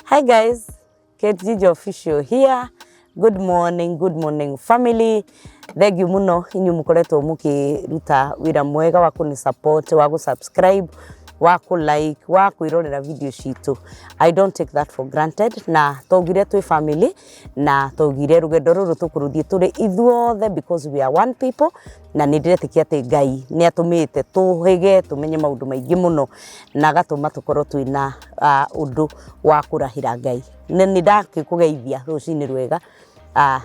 Hi guys, Kate Gigi official here. Good morning, good morning family. Thank you muno inyuĩ mũkoretwo mũkĩruta wĩra mwega wa kũni support, wa gũ subscribe, wa kũ like, wa kwĩrorera video citũ. I don't take that for granted. Na twaugire twĩ family na twaugire rũgendo rũrũ tũkũrũthiĩ tũrĩ ithuothe because we are one people na nĩ ndĩretĩkia atĩ Ngai nĩ atũmĩte tũhĩge tũmenye maũndũ maingĩ mũno na agatũma tũkorwo twĩna ũndũ wa kũrahĩra Ngai. Na nĩ ndakĩkũgeithia rũcinĩ rwega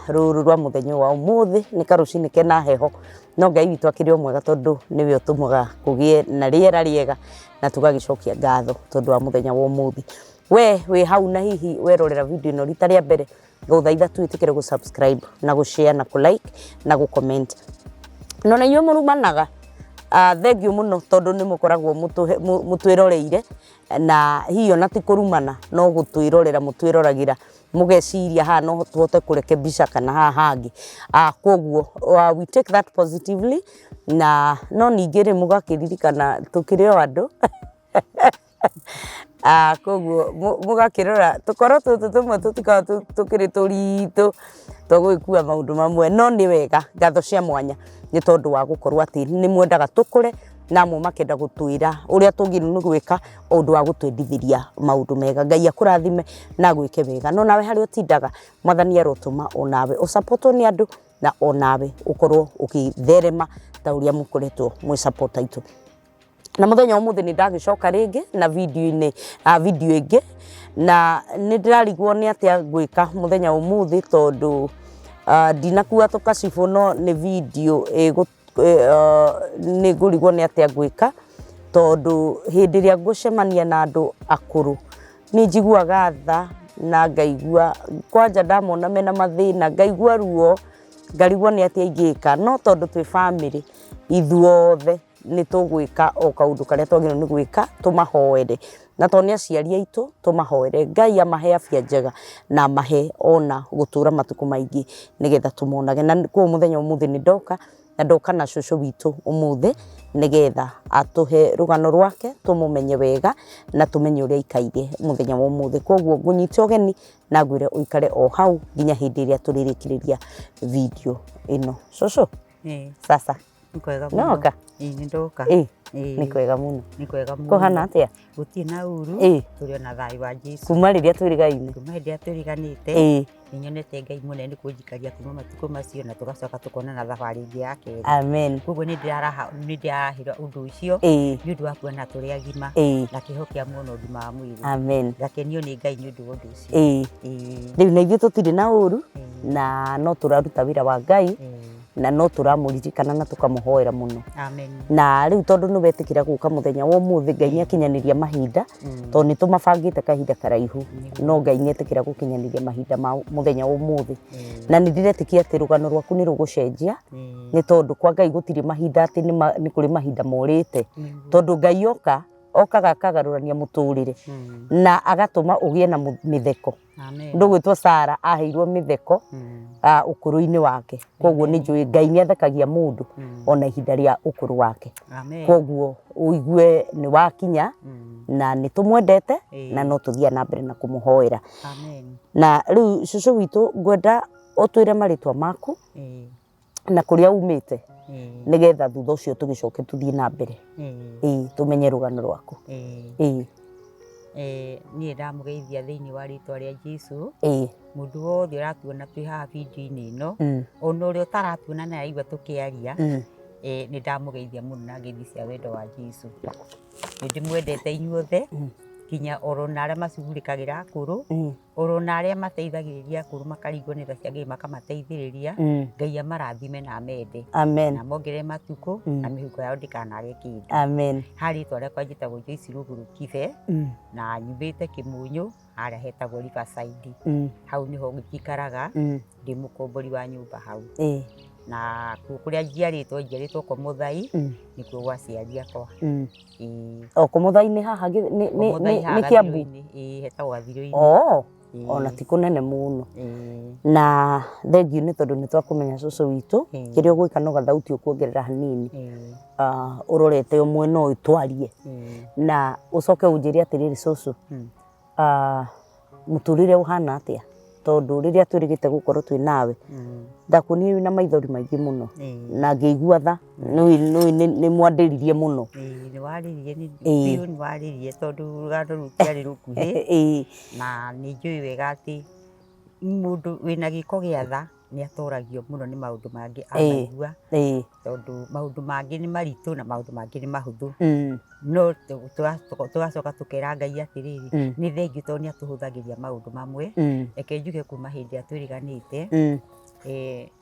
rũrũ rwa mũthenya wa ũmũthĩ, nĩ karũcinĩ kena heho no Ngai witũ akĩrĩ o mwega tondũ nĩwe ũtũmaga kũgĩe na rĩera rĩega na tũgagĩcokia ngatho tondũ wa mũthenya wa ũmũthĩ. We wĩ hau na hihi werorera video ĩno rita rĩa mbere, ngũthaitha tu ĩtĩkĩre gũ subscribe na gũ share na kũ like na gũ comment. No na inyuĩ mũrumanaga, thank you mũno tondũ nĩ mũkoragwo mũtwĩroreire na hihi ona ti kũrumana no gũtwĩrorera mũtwĩroragĩra mũgeciria haha no tũhote kũrekebisha kana haha hangĩ. Koguo we take that positively na no ningĩ rĩ mũgakĩririkana tũkĩrĩ o andũ. Koguo mũgakĩrora tũkorwo tũtũ tũmwe tũtikoragwo tũkĩrĩ tũritũ twa gũgĩkua maũndũ mamwe, no nĩ wega ngatho cia mwanya nĩ tondũ wa gũkorwo atĩ nĩ mwendaga tũkũre na amwe makenda gũtwĩra ũrĩa tũgĩrĩirwo nĩ gwĩka o ũndũ wa gũtwendithĩria maũndũ mega. Ngai akũrathime na agwĩke wega. No nawe harĩa ũtindaga Mwathani arotũma onawe ũsapotwo nĩ andũ na onawe ũkorwo ũgĩtherema ta ũrĩa mũkoretwo mwĩ support aitũ. Na mũthenya ũmũthĩ nĩ ndagĩcoka rĩngĩ na video-inĩ video ĩngĩ na nĩ ndĩrarigwo nĩ atĩa ngwĩka mũthenya ũmũthĩ tondũ ndinakua tũkacibũ no nĩ video nĩ ngũrigwo nĩ atĩa ngwĩka tondũ hĩndĩ ĩrĩa ngũcemania na andũ akũrũ nĩ njiguaga tha na ngaigua kwanja ndamona mena mathĩna ngaigua ruo ngarigwo nĩ atĩa ingĩka no tondũ twĩ bamĩrĩ ithuothe nĩ tũgwĩka o kaũndũ karĩa twagĩrĩirwo nĩ gwĩka tũmahoere na tondũ nĩ aciari aitũ tũmahoere Ngai amahe afya njega na amahe ona gũtũra matukũ maingĩ nĩgetha tũmonage. Na koguo mũthenya ũmũthĩ nĩ ndoka na ndoka na cũcũ witũ ũmũthĩ nĩgetha atũhe rũgano rwake tũmũmenye wega na tũmenye ũrĩa aikaire mũthenya wa ũmũthĩ. Koguo ngũnyite ũgeni na ngwĩre ũikare o hau nginya hĩndĩ ĩrĩa tũrĩrĩkĩrĩria video ĩno. Cũcũ, sasa Nĩ kwega mũno. Nĩwoka? Ĩĩ nĩ ndoka. Ĩĩ, Ĩĩ. nĩ kwega mũno. Nĩ kwega mũno. Kũhana atĩa? Gũtirĩ na ũru. Ĩĩ. Tũrĩ ona thayũ wa Jesũ. Kuma rĩrĩa twĩrĩgaine. Kuma hĩndĩ ĩrĩa twĩrĩganĩte. Ĩĩ. Nĩ nyonete Ngai mũnene nĩ kũnjikaria kuma matukũ macio na tũgacoka tũkonana thabarĩ ĩngĩ ya kerĩ. Amen. Koguo nĩ ndĩrarahĩra ũndũ ũcio Ĩĩ. nĩ ũndũ wa kuona tũrĩ agima Ĩĩ. na kĩheo kĩa muono ũgima wa mwĩrĩ. Amen. Ngakenio nĩ Ngai nĩ ũndũ wa ũndũ ũcio. Ĩĩ. Ĩĩ. Rĩu na ithuĩ tũtirĩ na ũru Ĩĩ. na no tũraruta wĩra wa Ngai. Ĩĩ. Na no tũramũririkana na tũkamũhoera mũno. Amen. Na rĩu tondũ nĩ wetĩkĩra gũka mũthenya wa ũmũthĩ, Ngai nĩ akinyanĩria mahinda tondũ nĩ tũmabangĩte kahinda karaihu, no Ngai nĩ etĩkĩra gũkinyanĩria mahinda ma mũthenya wa ũmũthĩ. Na nĩ ndĩretĩkia atĩ rũgano rwaku nĩ rũgũcenjia nĩ tondũ kwa Ngai gũtirĩ mahinda atĩ nĩ kũrĩ mahinda morĩte, tondũ Ngai oka okaga akagarũrania mũtũrĩre na agatũma ũgĩe na mĩtheko. Amen. Ndũgwĩtwo Sara aheirwo mĩtheko ũkũrũ-inĩ wake, koguo nĩ njũĩ Ngai nĩ athekagia mũndũ ona ihinda rĩa ũkũrũ wake. Amen. Koguo ũigue nĩ wakinya na nĩ tũmwendete na no tũthiaga na mbere na kũmũhoera. Amen. Na rĩu cũcũ witũ ngwenda ũtwĩre marĩtwa maku na kũrĩa umĩte nĩgetha thutha ũcio tũgĩcoke tũthiĩ na mbere. Ĩĩ, tũmenye rũgano rwaku. Ĩĩ. Niĩ ndamũgeithia thĩinĩ wa rĩtwa rĩa Jesũ. Ĩĩ. Mũndũ wothe ũratuona twĩ haha video-inĩ ĩno, ona ũrĩa ũtaratuona na araigua tũkĩaria, nĩ ndamũgeithia mũno na ngeithi cia wendo wa Jesũ. Nĩ ndĩmwendete inyuothe, nginya oro na arĩa macugurĩkagĩra akũrũ, oro na arĩa mateithagĩrĩria akũrũ makarigwo nĩ tha cia Ngai makamateithĩrĩria, Ngai amarathime na amende. Amen. Na amongerere matukũ, na mĩhuko yao ndĩkanage kĩndũ. Amen. Ha rĩtwa rĩakwa njĩtagwo Joyce Rũgũrũ Kibe, na nyumĩte Kĩmunyũ, harĩa hetagwo Riverside. Hau nĩho njikaraga, ndĩ mũkombori wa nyũmba hau. Na kuo kũrĩa njiarĩtwo, njiarĩtwo Komothai, nĩkuo gwa aciari akwa. Ĩĩ. O Komothai-inĩ haha Komothai haha nĩ Kiambu? Gathirũ-inĩ, ĩĩ hetagwo Gathirũ-inĩ. Oo, Ĩĩ. ona ti kũnene mũno. Ĩĩ. Na thengiũ nĩ tondũ nĩ twakũmenya cũcũ witũ, Ĩĩ. kĩrĩa ũgwĩka no gathauti ũkuongerera hanini. Ĩĩ. Ũrorete o mwena ũyũ twarie. Ĩĩ. Na ũcoke ũnjĩre atĩrĩrĩ cũcũ, Mũtũrĩre ũhana atĩa? Tondũ rĩrĩa twĩrĩgĩte gũkorwo twĩ nawe, ndakuonire wĩna maithori maingĩ mũno na ngĩigua tha, nĩ nĩ mwandĩririe mũno. Ĩĩ, nĩ warĩrie nĩ biũ, nĩ warĩrie tondũ rũgano rũtiarĩ rũkuhĩ. Na nĩ njũĩ wega atĩ mũndũ wĩna gĩko gĩa tha nĩ atoragio mũno nĩ maũndũ mangĩ anaigua, tondũ maũndũ mangĩ nĩ maritũ na maũndũ mangĩ nĩ mahũthũ. No tũgacoka tũkera Ngai atĩrĩrĩ, nĩ thengiũ tondũ nĩ atũhũthagĩria maũndũ mamwe. Reke njuge kuma hĩndĩ ĩrĩa twĩrĩganĩte,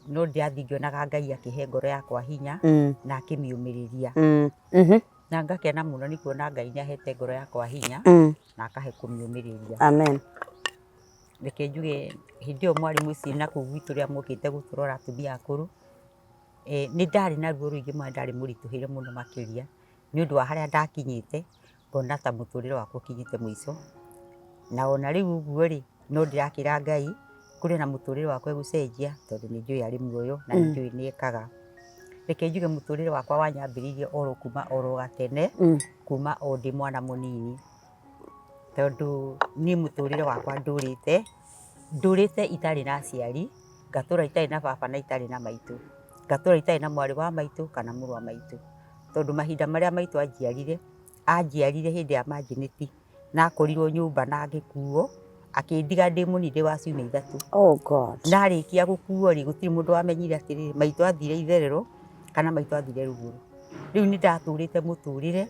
no ndĩrathiĩ ngĩonaga Ngai akĩhe ngoro yakwa hinya na akĩmĩũmĩrĩria. Na ngakena mũno nĩ kuona Ngai nĩ ahete ngoro yakwa hinya na akahe kũmĩũmĩrĩria. Amen. Reke njuge hĩndĩ ĩyo mwarĩ mũciĩ na kũu gwitũ rĩrĩa mokĩte gũtũrora atumia akũrũ, nĩ ndarĩ na ruo rũingĩ mũno, ndarĩ mũritũhĩre mũno makĩria, nĩ ũndũ wa harĩa ndakinyĩte, ngona ta mũtũrĩre wakwa ũkinyĩte mũico. Na ona rĩu ũguo rĩ, no ndĩrakĩra Ngai, kũrĩ na mũtũrĩre wakwa egũcenjia, tondũ nĩ njũĩ arĩ muoyo na nĩ njũĩ nĩ ekaga. Reke njuge mũtũrĩre wakwa wanyambĩrĩirie oro kuma oro gatene, kuma o ndĩ mwana mũnini. Tondũ niĩ mũtũrĩre wakwa ndũrĩte, ndũrĩte itarĩ na aciari, ngatũra itarĩ na baba na itarĩ na maitũ, ngatũra itarĩ na mwarĩ wa maitũ kana mũrũ wa maitũ. Tondũ mahinda marĩa maitũ anjiarire, anjiarire hĩndĩ ya manjinĩti na akorirwo nyũmba na agĩkuo, akĩndiga ndĩ mũnini ndĩ wa ciumia 3. Oh God. Na arĩkia gũkuo rĩ, gũtirĩ mũndũ wamenyire atĩrĩrĩ, maitũ athire itherero kana maitũ athire rũgũrũ. Rĩu nĩ ndatũrĩte mũtũrĩre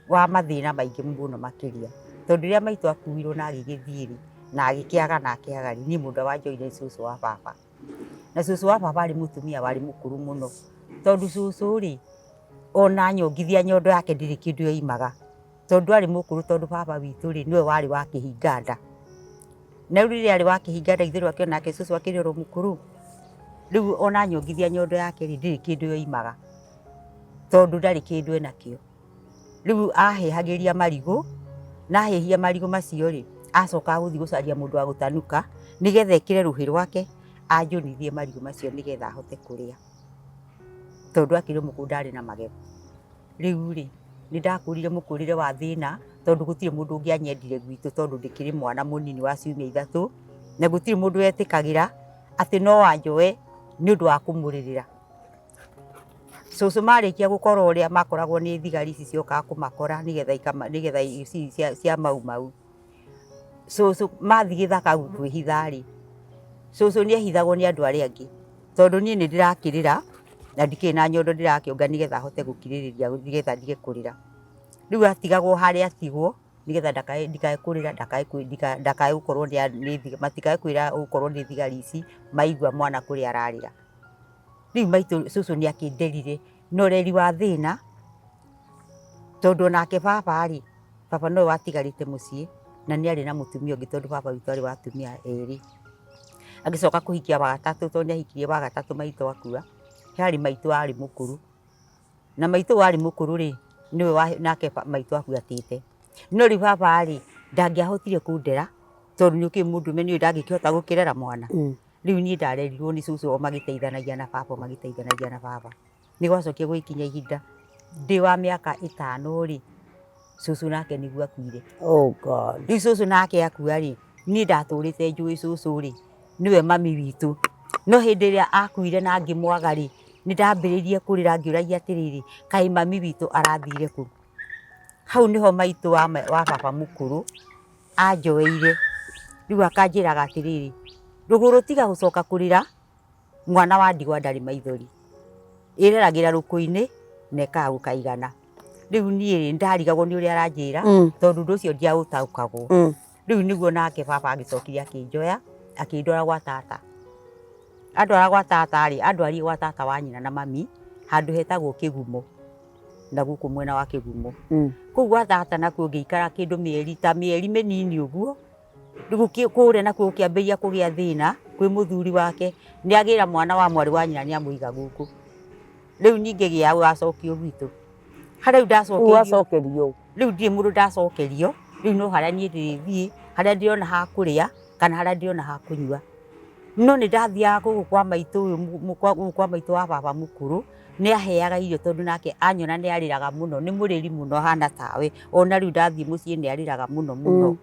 wa mathĩna maingĩ mũno makĩria, tondũ rĩrĩa maitũ akuirwo na agĩgĩthiĩ rĩ, na agĩkĩaga na akĩaga rĩ, niĩ mũndũ ũrĩa wanjoire nĩ cũcũ wa baba. Na cũcũ wa baba arĩ mũtumia warĩ mũkũrũ mũno, tondũ cũcũ rĩ, ona anyongithia nyondo yake ndĩrĩ kĩndũ yoimaga, tondũ arĩ mũkũrũ tondũ baba witũ rĩ, nĩwe warĩ wa kĩhinga nda. Na rĩu rĩrĩa arĩ wa kĩhinga nda ithe rwake onake cũcũ akĩrĩ oro mũkũrũ, rĩu ona anyongithia nyondo yake rĩ, ndĩrĩ kĩndũ yoimaga, tondũ ndarĩ kĩndũ enakĩo. Rĩu ahĩhagĩria marigũ, na ahĩhia marigũ macio rĩ, acokaga gũthiĩ gũcaria mũndũ wa gũtanuka, nĩgetha ekĩre rũhĩ rwake, anjũnithie marigũ macio nĩgetha ahote kũrĩa. Tondũ akĩrĩ mũkũrũ ndarĩ na magego. Rĩu rĩ, nĩ ndakũrire mũkũrĩre wa thĩna, tondũ gũtirĩ mũndũ ũngĩanyendire gwitũ tondũ ndĩkĩrĩ mwana mũnini wa ciumia 3, na gũtirĩ mũndũ wetĩkagĩra atĩ no anjoe nĩ ũndũ wa kũmũrĩrĩra. Cũcũ marĩkia gũkorwo ũrĩa makoragwo nĩ thigari ici ciokaga kũmakora nĩgetha ikama nĩgetha ici cia Mau Mau. Cũcũ mathiĩ gĩthaka kwĩhitha rĩ, cũcũ nĩ ehithagwo nĩ andũ arĩa angĩ, tondũ niĩ nĩ ndĩrakĩrĩra na ndikĩrĩ na nyondo ndĩrakĩonga nĩgetha hote gũkirĩrĩria nĩgetha ndige kũrĩra. Rĩu atigagwo harĩa atigwo nĩgetha ndakae ndikae kũrĩra ndakae ndakae gũkorwo nĩ matikae kwĩra gũkorwo nĩ thigari ici maigua mwana kũrĩa ararĩra. Rĩu maitũ cũcũ nĩ akĩnderire na ũreri wa thĩna, tondũ onake baba rĩ, baba nowe watigarĩte mũciĩ na nĩ arĩ na mũtumia ũngĩ tondũ baba witũ arĩ wa atumia erĩ. Agĩcoka kũhikia wa gatatũ tondũ nĩ ahikirie wa gatatũ maitũ akua, harĩ maitũ warĩ mũkũrũ. Na maitũ warĩ mũkũrũ rĩ, nĩwe nake maitũ abuatĩte. No rĩu baba rĩ, ndangĩahotire kũndera tondũ nĩ ũkĩũĩ mũndũrũme nĩ ũĩ ndangĩkĩhota gũkĩrera mwana. Rĩu niĩ ndarerirwo nĩ cũcũ o magĩteithanagia na baba o magĩteithanagia na baba. Nĩ gwacokire gũgĩkinya ihinda ndĩ wa mĩaka 5 rĩ, cũcũ nake nĩguo akuire. Oh God. Rĩu cũcũ nake akua rĩ, niĩ ndatũrĩte njũĩ cũcũ rĩ, nĩwe mami witũ. No hĩndĩ ĩrĩa akuire na ngĩmwaga rĩ, nĩ ndambĩrĩirie kũrĩra ngĩũragia atĩrĩrĩ, kaĩ mami witũ arathire kũ? Hau nĩho maitũ wa baba mũkũrũ anjoeire, rĩu akanjĩraga atĩrĩrĩ, rũgũrũ tiga gũcoka kũrĩra, mwana wa ndigwa ndarĩ maithori, ĩreragĩra rũkũ-inĩ na ĩkaga gũkaigana. Rĩu niĩ rĩ, nĩndarigagwo nĩ ũrĩa aranjĩra, tondũ ũndũ ũcio ndiaũtaũkagwo. Rĩu nĩguo nake baba agĩcokire akĩnjoya, akĩndwara gwa tata. Andwara gwa tata rĩ, andwarire gwa tata wa nyina na mami, handũ hetagwo Kĩgumo, na gũkũ mwena wa Kĩgumo. Kũu gwa tata nakuo ngĩikara kĩndũ mĩeri ta mĩeri mĩnini ũguo, rĩu kũrĩa nakuo gũkĩambĩrĩria kũgĩa thĩna kwĩ mũthuri wake, nĩ agĩra mwana wa mwarĩ wa nyina nĩ amũiga gũkũ. Rĩu niĩ ngĩgĩa wacokio gwitũ. Harĩa rĩu ndacokerio. Wacokerio. Rĩu ndirĩ mũndũ ndacokerio, rĩu no harĩa niĩ ndĩrĩthiĩ, harĩa ndĩrona ha kũrĩa kana harĩa ndĩrona ha kũnyua. No nĩ ndathiaga gũkũ kwa maitũ ũyũ gũkũ kwa maitũ wa baba mũkũrũ, nĩ aheaga irio tondũ nake anyona nĩ arĩraga mũno, nĩ mũrĩri mũno ahana tawe, ona rĩu ndathiĩ mũciĩ nĩ arĩraga mũno mũno.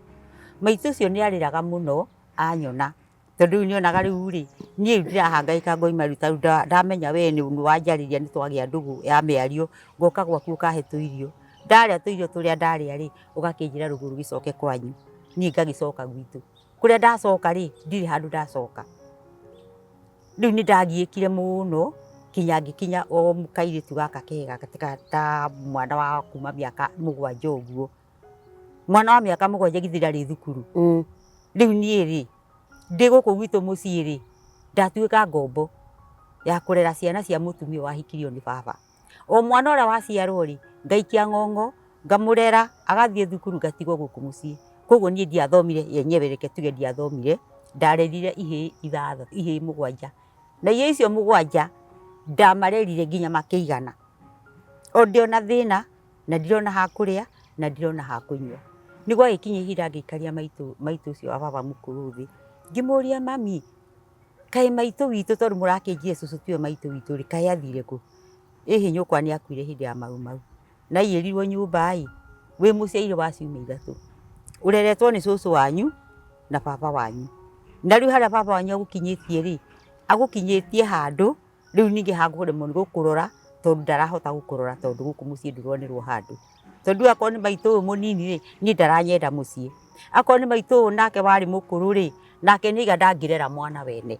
Maitũ ũcio nĩ arĩraga mũno anyona, tondũ rĩu nĩonaga rĩu rĩ, niĩ rĩu ndĩrahangaĩka ngoima rĩu ta rĩu ndamenya we nĩ wanjarĩria nĩ twagĩa ndũgũ ya mĩario, ngoka gwaku ũkahe tũirio, ndarĩa tũirio tũrĩa ndarĩa rĩ, ũgakĩnjĩra rũgũrũ gĩcoke kwanyu, niĩ ngagĩcoka gwitũ. Kũrĩa ndacoka rĩ, ndirĩ handũ ndacoka. Rĩu nĩ ndagiĩkire mũno kinya ngĩkinya o kairĩtu gaka kega ta mwana wa kuma mĩaka 7 ũguo. Mwana wa mĩaka 7 githĩ ndarĩ thukuru. Rĩu niĩ rĩ, ndĩ gũkũ gwitũ mũciĩ rĩ, ndatuĩka ngombo ya kũrera ciana cia mũtumia wahikirio nĩ baba. O mwana ũrĩa waciarwo rĩ, ngaikia ng'ong'o, ngamũrera, agathiĩ thukuru ngatigwo gũkũ mũciĩ. Koguo niĩ ndiathomire yenyewe, reke tuge ndiathomire, ndarerire ihĩĩ ithathatũ, ihĩĩ 7. Na ihĩĩ icio 7 ndamarerire nginya makĩigana. O ndĩ ona thĩna, na ndirona ha kũrĩa, na ndirona ha kũnyua. Nĩ gwagĩkinya ihinda ngĩikaria maitũ, maitũ ũcio wa baba mũkũrũ thĩ, ngĩmũria mami, kaĩ maitũ witũ tondũ mũrakĩnjire cũcũ tiwe maitũ witũ rĩ, kaĩ athire kũ? Ĩhĩ nyũkwa nĩ akuire hĩndĩ ya Mau Mau. Na aiyĩrirwo nyũmba ĩ, wĩ mũciaire wa ciumia 3. Ũreretwo nĩ cũcũ wanyu na baba wanyu. Na rĩu harĩa baba wanyu agũkinyĩtie rĩ, agũkinyĩtie handũ rĩu ningĩ hakũremwo nĩ gũkũrora tondũ ndarahota gũkũrora tondũ gũkũ mũciĩ ndũronerwo handũ. Tondũ akorwo nĩ maitũ ũyũ mũnini rĩ, niĩ ndaranyenda mũciĩ. Akorwo nĩ maitũ ũyũ nake warĩ mũkũrũ rĩ, nake nĩaiga ndangĩrera mwana wene.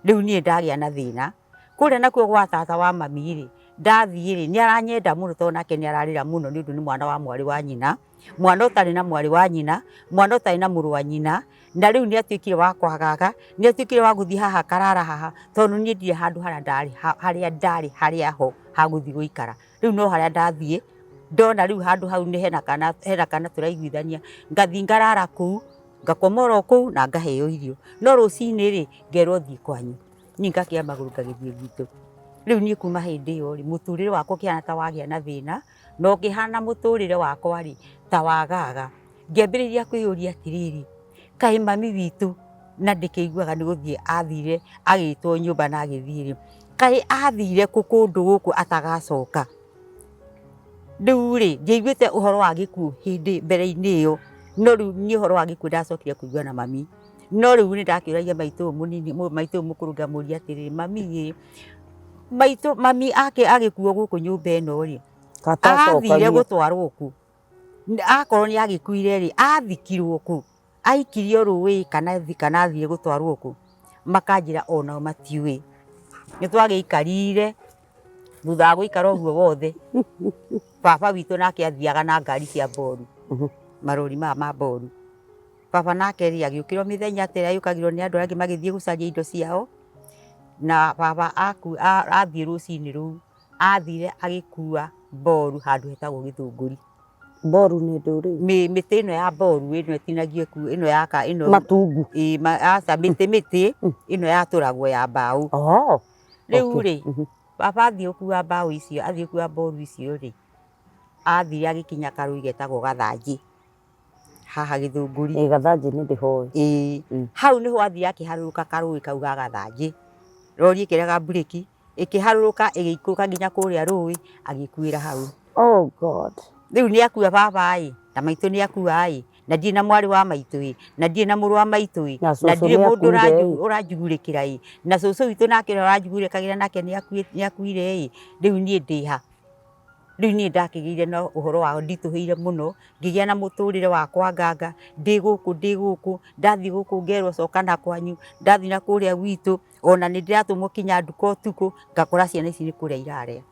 Rĩu niĩ ndagĩa na thĩna. Kũrĩa nakuo gwa tata wa mami rĩ, ndathiĩ rĩ, nĩ aranyenda mũno tondũ nake nĩ ararĩra mũno nĩ ũndũ nĩ mwana wa mwarĩ wa nyina, mwana ũtarĩ na mwarĩ wa nyina, mwana ũtarĩ na mũrũ wa nyina, na rĩu nĩ atuĩkire wa kwagaga, nĩ atuĩkire wa gũthiĩ haha akarara haha, tondũ niĩ ndirĩ handũ harĩa ndarĩ, harĩa ndarĩ harĩa ho ha gũthiĩ gũikara. Rĩu no harĩa ndathiĩ, ndona rĩu handũ hau nĩ hena kana, hena kana tũraiguithania, ngathiĩ ngarara kũu, ngakoma oro kũu na ngaheo irio. No rũcinĩ rĩ, ngerwo thiĩ kwanyu. Niĩ ngakĩoya magũrũ ngagĩthiĩ gwitũ. Rĩu niĩ kuma hĩndĩ ĩyo rĩ, mũtũrĩre wakwa ũkĩhana ta wagĩa na thĩna, na ũkĩhana mũtũrĩre wakwa rĩ, ta wagaga. Ngĩambĩrĩria kwĩyũria atĩrĩrĩ, kaĩ mami witũ na ndĩkĩiguaga nĩ gũthiĩ athire agĩtwo nyũmba na agĩthiĩ rĩ, kaĩ athire kũ kũndũ gũkũ atagacoka? Rĩu rĩ, ndiaiguĩte ũhoro wa gĩkuũ hĩndĩ mbere-inĩ ĩyo, no rĩu niĩ ũhoro wa gĩkuũ ndacokire kũigua na mami. No rĩu nĩ ndakĩũragia maitũ ũyũ mũnini, maitũ ũyũ mũkũrũ ngamũria atĩrĩrĩ, mami ĩ, maitũ mami ake agĩkuo gũkũ nyũmba ĩno rĩ, athire gũtwarwo kũ? Akorwo nĩ agĩkuire rĩ, athikirwo kũ? Aikirio rũĩ kana kana athire gũtwarwo kũ? Makanjĩra onao matiũĩ. Nĩ twagĩikarire, thutha wa gũikara ũguo wothe, baba witũ nake athiaga na ngari cia mboru, marori maya ma mboru. Baba nake rĩ, agĩũkĩra o mĩthenya ta ĩrĩa yũkagĩrwo nĩ andũ arĩa angĩ magĩthiĩ gũcaria indo ciao, na baba athiĩ rũcinĩ rũu, athire agĩkua mboru handũ hetagwo Gĩthũngũri. Mboru nĩ ndũ rĩ? Mĩtĩ ĩno ya mboru ĩno ĩtinagio ĩno ya ĩno matungu. Ĩ aca mĩtĩ mĩtĩ ĩno yatũragwo ya mbaũ. Rĩu rĩ, baba athiĩ gũkua mbaũ icio, athiĩ gũkua mboru icio rĩ, athire agĩkinya karũĩ getagwo Gathanjĩ. Haha Gĩthũngũri. Ĩ Gathanjĩ nĩ ndĩhoĩ. Ĩĩ. Hau nĩho athire akĩharũrũka karũĩ kau ga Gathanjĩ. Rori ĩkĩrega mburĩki, ĩkĩharũrũka ĩgĩikũrũka nginya kũrĩa rũĩ, agĩkuĩra hau. Oh God. Rĩu nĩ akua baba ĩ, na maitũ nĩ akua ĩ, na ndirĩ na mwarĩ wa maitũ ĩ, na ndirĩ na mũrũ wa maitũ ĩ, Na na cũcũ ndirĩ nĩ mũndũ akuire ĩ. ũranjugurĩkĩra ĩ, na cũcũ witũ nake ũrĩa ũranjugurĩkagĩra nake nĩ akuire ĩ, rĩu niĩ ndĩ ha? Rĩu niĩ ndakĩgĩire na ũhoro wa nditũhĩire mũno, ngĩgĩa na mũtũrĩre wa kwanganga, ndĩ gũkũ ndĩ gũkũ, ndathiĩ gũkũ ngerwo coka na kwanyu, ndathiĩ na kũrĩa gwitũ, ona nĩ ndĩratũmwo kinya nduka ũtukũ, ngakora ciana ici nĩ kũrĩa irarĩa.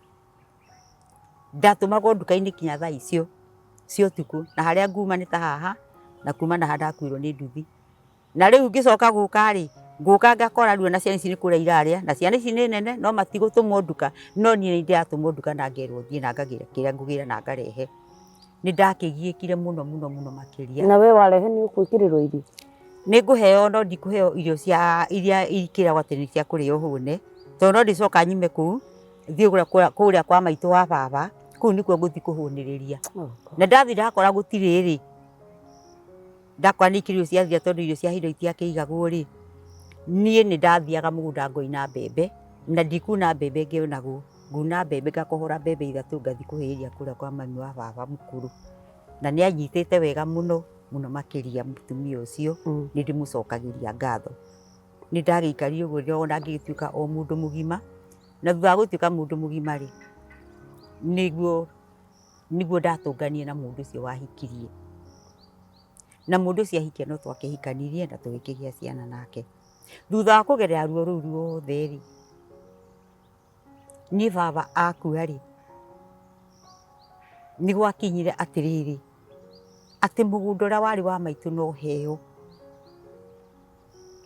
Ndatũmagwo nduka-inĩ kinya thaa icio cia ũtukũ, na harĩa nguma nĩ ta haha, na kuma na haha ndakuĩrwo nĩ nduthi. Na rĩu ngĩcoka gũka rĩ, ngũka ngakora rĩu ona ciana ici nĩ kũrĩa irarĩa, na ciana ici nĩ nene no matigũtũmwo nduka, no niĩ nĩ ndĩratũmwo nduka na ngerwo thiĩ na ngagĩra kĩrĩa ngũgĩra na ngarehe. Nĩ ndakĩgiĩkire mũno mũno mũno makĩria. Na we warehe nĩ ũgwĩkĩrĩrwo irio? Nĩ ngũheo no ndikũheo irio cia iria ikĩragwo atĩ nĩ cia kũrĩa ũhũne, tondũ no ndĩcoka nyume kũu thiĩ kũrĩa kwa maitũ wa baba, kũu nĩkuo ngũthiĩ kũhũnĩrĩria. Na ndathiĩ ndakora gũtirĩ rĩ, ndakora nĩ irio ciathira tondũ irio cia hĩndĩ ĩyo itiakĩigagwo rĩ, niĩ nĩ ndathiaga mũgũnda ngoina mbembe, na ndikuna mbembe ngĩonagwo, nguna mbembe ngakohora mbembe 3 ngathiĩ kũhĩhĩria kũrĩa kwa mami wa baba mũkũrũ. Na nĩ anyitĩte wega mũno. Mũno makĩria mũtumia ũcio nĩ ndĩmũcokagĩria ngatho. Nĩ ndagĩikarire ũguo ndĩrona ngĩgĩtuĩka o mũndũ mũgima, na thutha wa gũtuĩka mũndũ mũgima rĩ, nĩguo ndatũnganire na mũndũ ũcio wahikirie. Na mũndũ ũcio ahikia no twakĩhikanirie na tũgĩkĩgĩa ciana nake. Thutha wa kũgerera ruo rũu ruothe rĩ, niĩ baba akua rĩ, nĩ gwakinyire atĩrĩrĩ, atĩ mũgũnda ũrĩa warĩ wa maitũ no heo.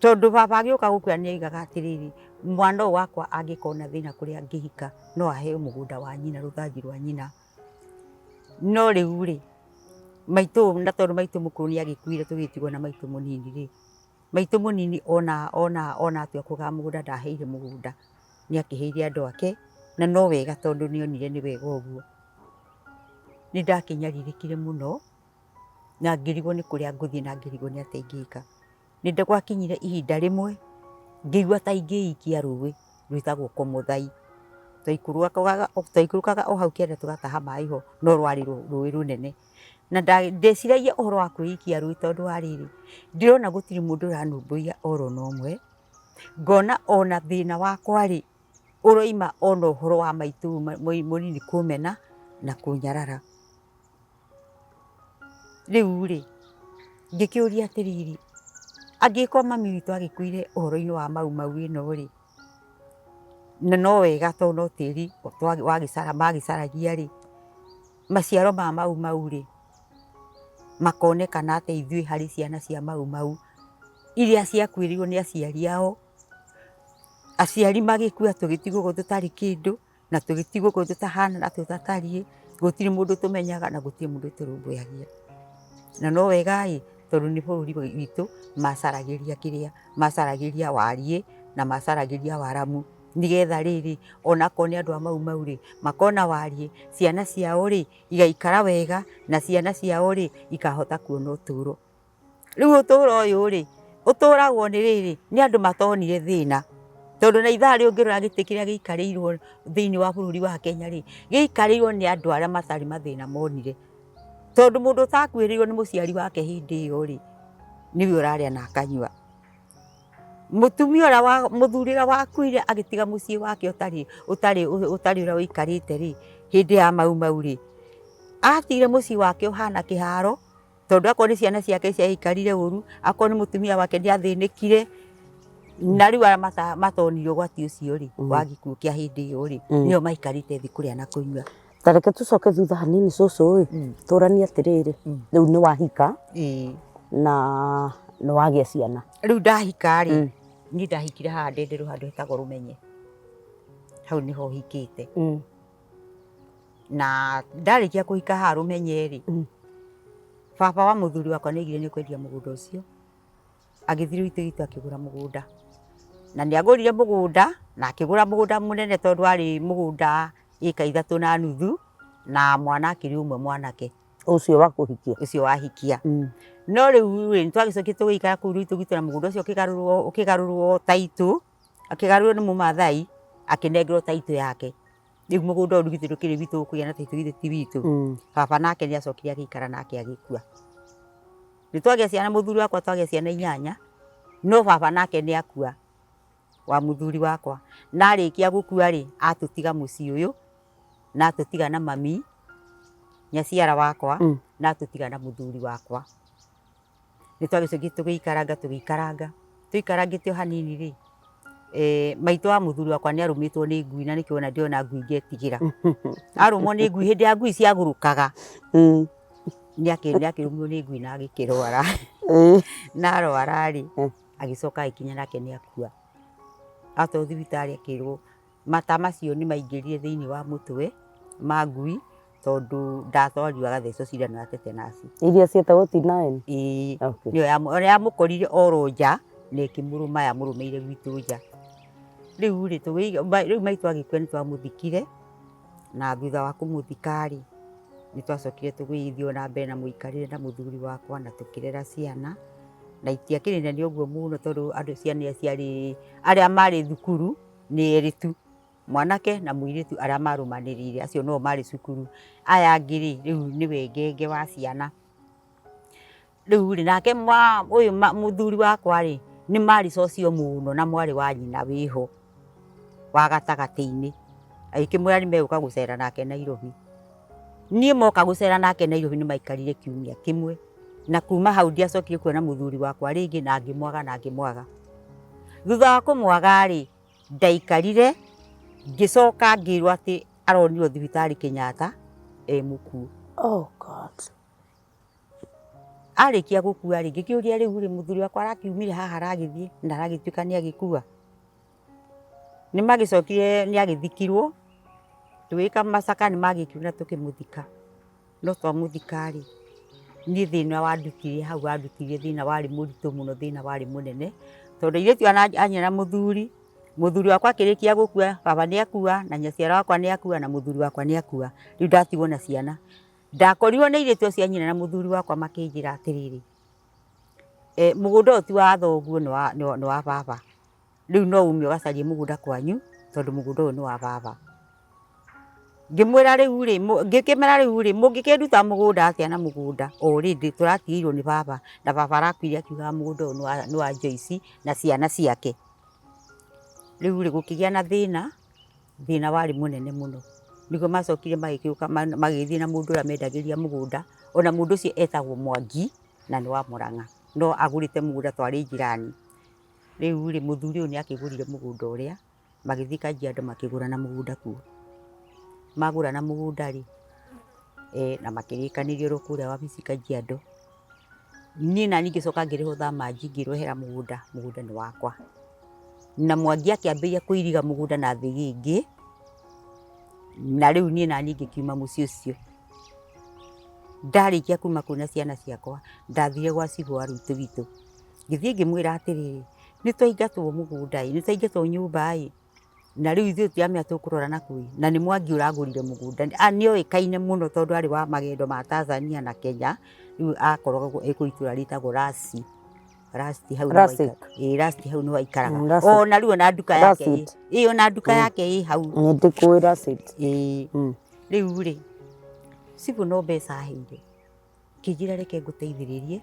Tondũ baba agĩũka gũkua nĩ oigaga atĩrĩrĩ, mwana ũyũ wakwa angĩkona thĩna kũrĩa angĩhika, no aheo mũgũnda wa nyina, rũthanju rwa nyina. No rĩu rĩ, maitũ na tondũ maitũ mũkũrũ nĩ agĩkuire tũgĩtigwo na maitũ mũnini rĩ, maitũ mũnini ona atua kũgaya mũgũnda ndaheire mũgũnda, nĩ akĩheire andũ ake, na no wega tondũ nĩ onire nĩ wega ũguo. Nĩ ndakĩnyarirĩkire mũno, na ngĩrigwo nĩ kũrĩa ngũthiĩ na ngĩrigwo nĩ atĩa ingĩka. Nĩ gwakinyire ihinda rĩmwe ngĩigua ta ingĩikia rũĩ rwĩtagwo Komothai. Twaikũrũkaga o hau kĩanda tũgataha maĩ ho no rwarĩ rũĩ rũnene. Na ndeciragia ũhoro wa kwĩikia rũĩ tondũ wa rĩrĩ, ndĩrona gũtirĩ mũndũ ũranũmbũiya oro na ũmwe, ngona ona thĩna wakwa rĩ, ũroima ona ũhoro wa maitũ mũnini kũmena na kũnyarara. Rĩu rĩ, ngĩkĩũria atĩrĩrĩ, angĩgĩkorwo mami witũ agĩkuire ũhoro-inĩ wa mau mau ĩno rĩ, na no wega tondũ no tĩri magĩcaragia rĩ, maciaro ma mau mau rĩ, makonekana atĩa ithuĩ harĩ ciana cia mau mau, iria ciakuĩrĩirwo nĩ aciari ao, aciari magĩkua tũgĩtigwo ũguo tũtarĩ kĩndũ. Na tũgĩtigwo kũu tũtahana na tũtatariĩ, gũtirĩ mũndũ tũmenyaga na gũtirĩ mũndũ tũrũmbũyagia. Na no wega ĩ, tondũ nĩ bũrũri witũ macaragĩria kĩrĩa, macaragĩria wariĩ na macaragĩria waramu, nĩgetha rĩrĩ, onakorwo nĩ andũ a Mau Mau rĩ, makona wariĩ, ciana ciao rĩ, igaikara wega, na ciana ciao rĩ, ikahota kuona ũtũro. Rĩu ũtũro ũyũ rĩ, ũtũragwo nĩ rĩrĩ, nĩ andũ matonire thĩna. Tondũ na ithaa rĩrĩ ũngĩrora gĩtĩ kĩrĩa gĩikarĩirwo thĩinĩ wa bũrũri wa Kenya rĩ, gĩikarĩirwo nĩ andũ arĩa matarĩ mathĩna monire. Tondũ mũndũ ũtakuĩrĩirwo nĩ mũciari wake hĩndĩ ĩyo rĩ, nĩwe ũrarĩa na akanyua. Mũtumia ũrĩa wa, mũthuri ũrĩa wakuire agĩtiga mũciĩ wake ũtarĩ ũtarĩ ũtarĩ ũrĩa ũikarĩte rĩ, hĩndĩ ya Mau Mau rĩ, atigire mũciĩ wake ũhana kĩharo. Tondũ akorwo nĩ ciana ciake ciaikarire ũru, akorwo nĩ mũtumia wake nĩ athĩnĩkire, na rĩu arĩa matonire ũgwati ũcio rĩ, wa gĩkuũ kĩa hĩndĩ ĩyo rĩ, nĩo maikarĩte thĩ kũrĩa na kũnyua. Ta reke tũcoke thutha hanini cũcũ ĩ, tũranie atĩrĩrĩ, rĩu nĩ wahika na nĩ wagĩa ciana. Rĩu ndahika rĩ, niĩ ndahikire haha Ndenderũ handũ hetagwo Rũmenye, hau nĩho hikĩte. Na ndarĩkia kũhika haha Rũmenye rĩ, baba wa mũthuri wakwa nĩ aigire nĩ kwendia mũgũnda ũcio, agĩthiĩ rũitĩ gwitũ akĩgũra mũgũnda. Na nĩ agũrire mũgũnda, na akĩgũra mũgũnda mũnene tondũ warĩ mũgũnda ĩka ithatũ na nuthu, na mwana akĩrĩ ũmwe mwanake. Ũcio wa kũhikia? Ũcio wahikia. No rĩu rĩ, nĩ twagĩcokire tũgĩikara kũu rũitũ gwitũ na mũgũnda ũcio ũkĩgarũrwo taitũ, akĩgarũrwo nĩ mũmathai, akĩnengerwo taitũ yake. Rĩu mũgũnda ũyũ githĩ ndũkĩrĩ witũ ũkũgĩa na taitũ githĩ ti witũ. Baba nake nĩ acokire agĩikara nake agĩkua. Nĩ twagĩa ciana mũthuri wakwa twagĩa ciana inyanya, no baba nake nĩ akua wa mũthuri wakwa. Na arĩkia gũkua rĩ, atũtiga mũciĩ ũyũ, na atũtiga na mami, nyaciara wakwa, na atũtiga na mũthuri wakwa. Nĩ twagĩcokire tũgĩikaranga tũgĩikaranga, tũikarangĩte o hanini rĩ, maitũ wa mũthuri wakwa nĩ arũmĩtwo nĩ ngui na nĩkĩo wona ndĩrona ngui ngetigĩra. Arũmwo nĩ ngui hĩndĩ ya ngui ciagũrũkaga, nĩ akĩrũmirwo nĩ ngui na agĩkĩrwara. Na arwara rĩ, agĩcoka agĩkinya nake nĩ akua. Atwarwo thibitarĩ akĩrwo mata macio nĩ maingĩrire thĩinĩ wa mũtwe ma ngui tondũ ndatwarirwo agathecwo cindano ya tetenus. Iria ciĩtagwo T9? Ĩĩ, nĩyo yamũkorire oro nja na ĩkĩmũrũma yamũrũmĩire gwitũ nja. Rĩu rĩ, rĩu maitũ agĩkua nĩ twamũthikire na thutha wa kũmũthika rĩ, nĩ twacokire tũgĩthiĩ o na mbere na mũikarĩre na mũthuri wakwa na tũkĩrera ciana na itiakĩrĩ nene ũguo mũno tondũ andũ ciana iria ciarĩ arĩa marĩ thukuru nĩ erĩ tu, mwanake na mũirĩtu arĩa marũmanĩrĩire, acio no marĩ cukuru. Aya angĩ rĩ, rĩu nĩwe ngenge wa ciana. Rĩu rĩ, nake ũyũ mũthuri wakwa rĩ, nĩ marĩ cocio mũno na mwarĩ wa nyina wĩho wa gatagatĩ-inĩ, agĩkĩmwĩra nĩ megũka gũcera nake Nairobi. Niĩ moka gũcera nake Nairobi nĩ maikarire kiumia kĩmwe, na kuma hau ndiacokire kuona mũthuri wakwa rĩngĩ, na ngĩmwaga na ngĩmwaga. Thutha wa kũmwaga rĩ, ndaikarire ngĩcoka ngĩrwo atĩ aronirwo thibitarĩ Kenyatta e mũkuũ. Oh God. Arĩkia gũkua rĩ, ngĩkĩũria rĩu rĩ, mũthuri wakwa arakiumire haha aragĩthiĩ na aragĩtuĩka nĩ agĩkua. Nĩ magĩcokire nĩ agĩthikirwo, tũgĩka macaka nĩ magĩkirwo na tũkĩmũthika. No twamũthika rĩ, niĩ thĩna wandutire hau, wandutire thĩna warĩ mũritũ mũno, thĩna warĩ mũnene, tondũ airĩtu a nyina na mũthuri, mũthuri wakwa akĩrĩkia gũkua, baba nĩ akua, na nyaciara wakwa nĩ akua, na mũthuri wakwa nĩ akua, rĩu ndatigwo na ciana. Ndakorirwo nĩ airĩtu acio a nyina na mũthuri wakwa makĩnjĩra atĩrĩrĩ, mũgũnda ũyũ ti wa thoguo, nĩ wa baba, rĩu no ume ũgacarie mũgũnda kwanyu, tondũ mũgũnda ũyũ nĩ wa baba. Ngĩmwĩra rĩu rĩ, ngĩkĩmera rĩu rĩ, mũngĩkĩnduta mũgũnda atĩa na mũgũnda already tũratigĩirwo nĩ baba, na baba arakuire akiugaga mũgũnda ũyũ nĩ wa Joyce na ciana ciake. Rĩu rĩ, gũkĩgĩa na thĩna, thĩna warĩ mũnene mũno. Nĩguo macokire magĩgĩũka magĩgĩthiĩ na mũndũ ũrĩa mendagĩria mũgũnda, ona mũndũ ũcio etagwo Mwangi na nĩ wa Mũrang'a, no agũrĩte mũgũnda twarĩ njirani. Rĩu rĩ, mũthuri ũyũ nĩ akĩgũrire mũgũnda ũrĩa, magĩthiĩ Kajiado makĩgũra na mũgũnda kuo. Magũra na mũgũnda rĩ, na makĩrĩkanĩria oro kũrĩa wabici Kajiado. Niĩ nani ngĩcoka ngĩrĩhwo thamanji ngĩrwo ehera mũgũnda, mũgũnda nĩ wakwa. Na Mwangi akĩambĩrĩria kũiriga mũgũnda na thĩgĩngĩ, na rĩu niĩ nani ngĩkiuma mũciĩ ũcio. Ndarĩkia kuma kũu na ciana ciakwa, ndathire gwa cibũ wa rwitũ witũ. Ngĩthiĩ ngĩmwĩra atĩrĩrĩ, nĩ twaingatwo mũgũnda ĩ, nĩ twaingatwo nyũmba ĩ, na rĩu ithuĩ tũtiramenya tũkũrora na kũ ĩ, na nĩ Mwangi ũragũrire mũgũnda. Nĩ oĩkaine mũno tondũ arĩ wa magendo ma Tanzania na Kenya, rĩu akoragwo e kũu itũra rĩtagwo Rasi. Rasti hau nĩho Rasik. Rasti hau nĩho aikaraga. Rasit. Ona rĩu ona nduka yake Rasit. ĩ, ona nduka yake ĩ hau. Nĩ ndĩkũĩ Rasit. Ĩĩ. Rĩu rĩ, cibũ no mbeca aheire, kĩnjĩra reke ngũteithĩrĩrie,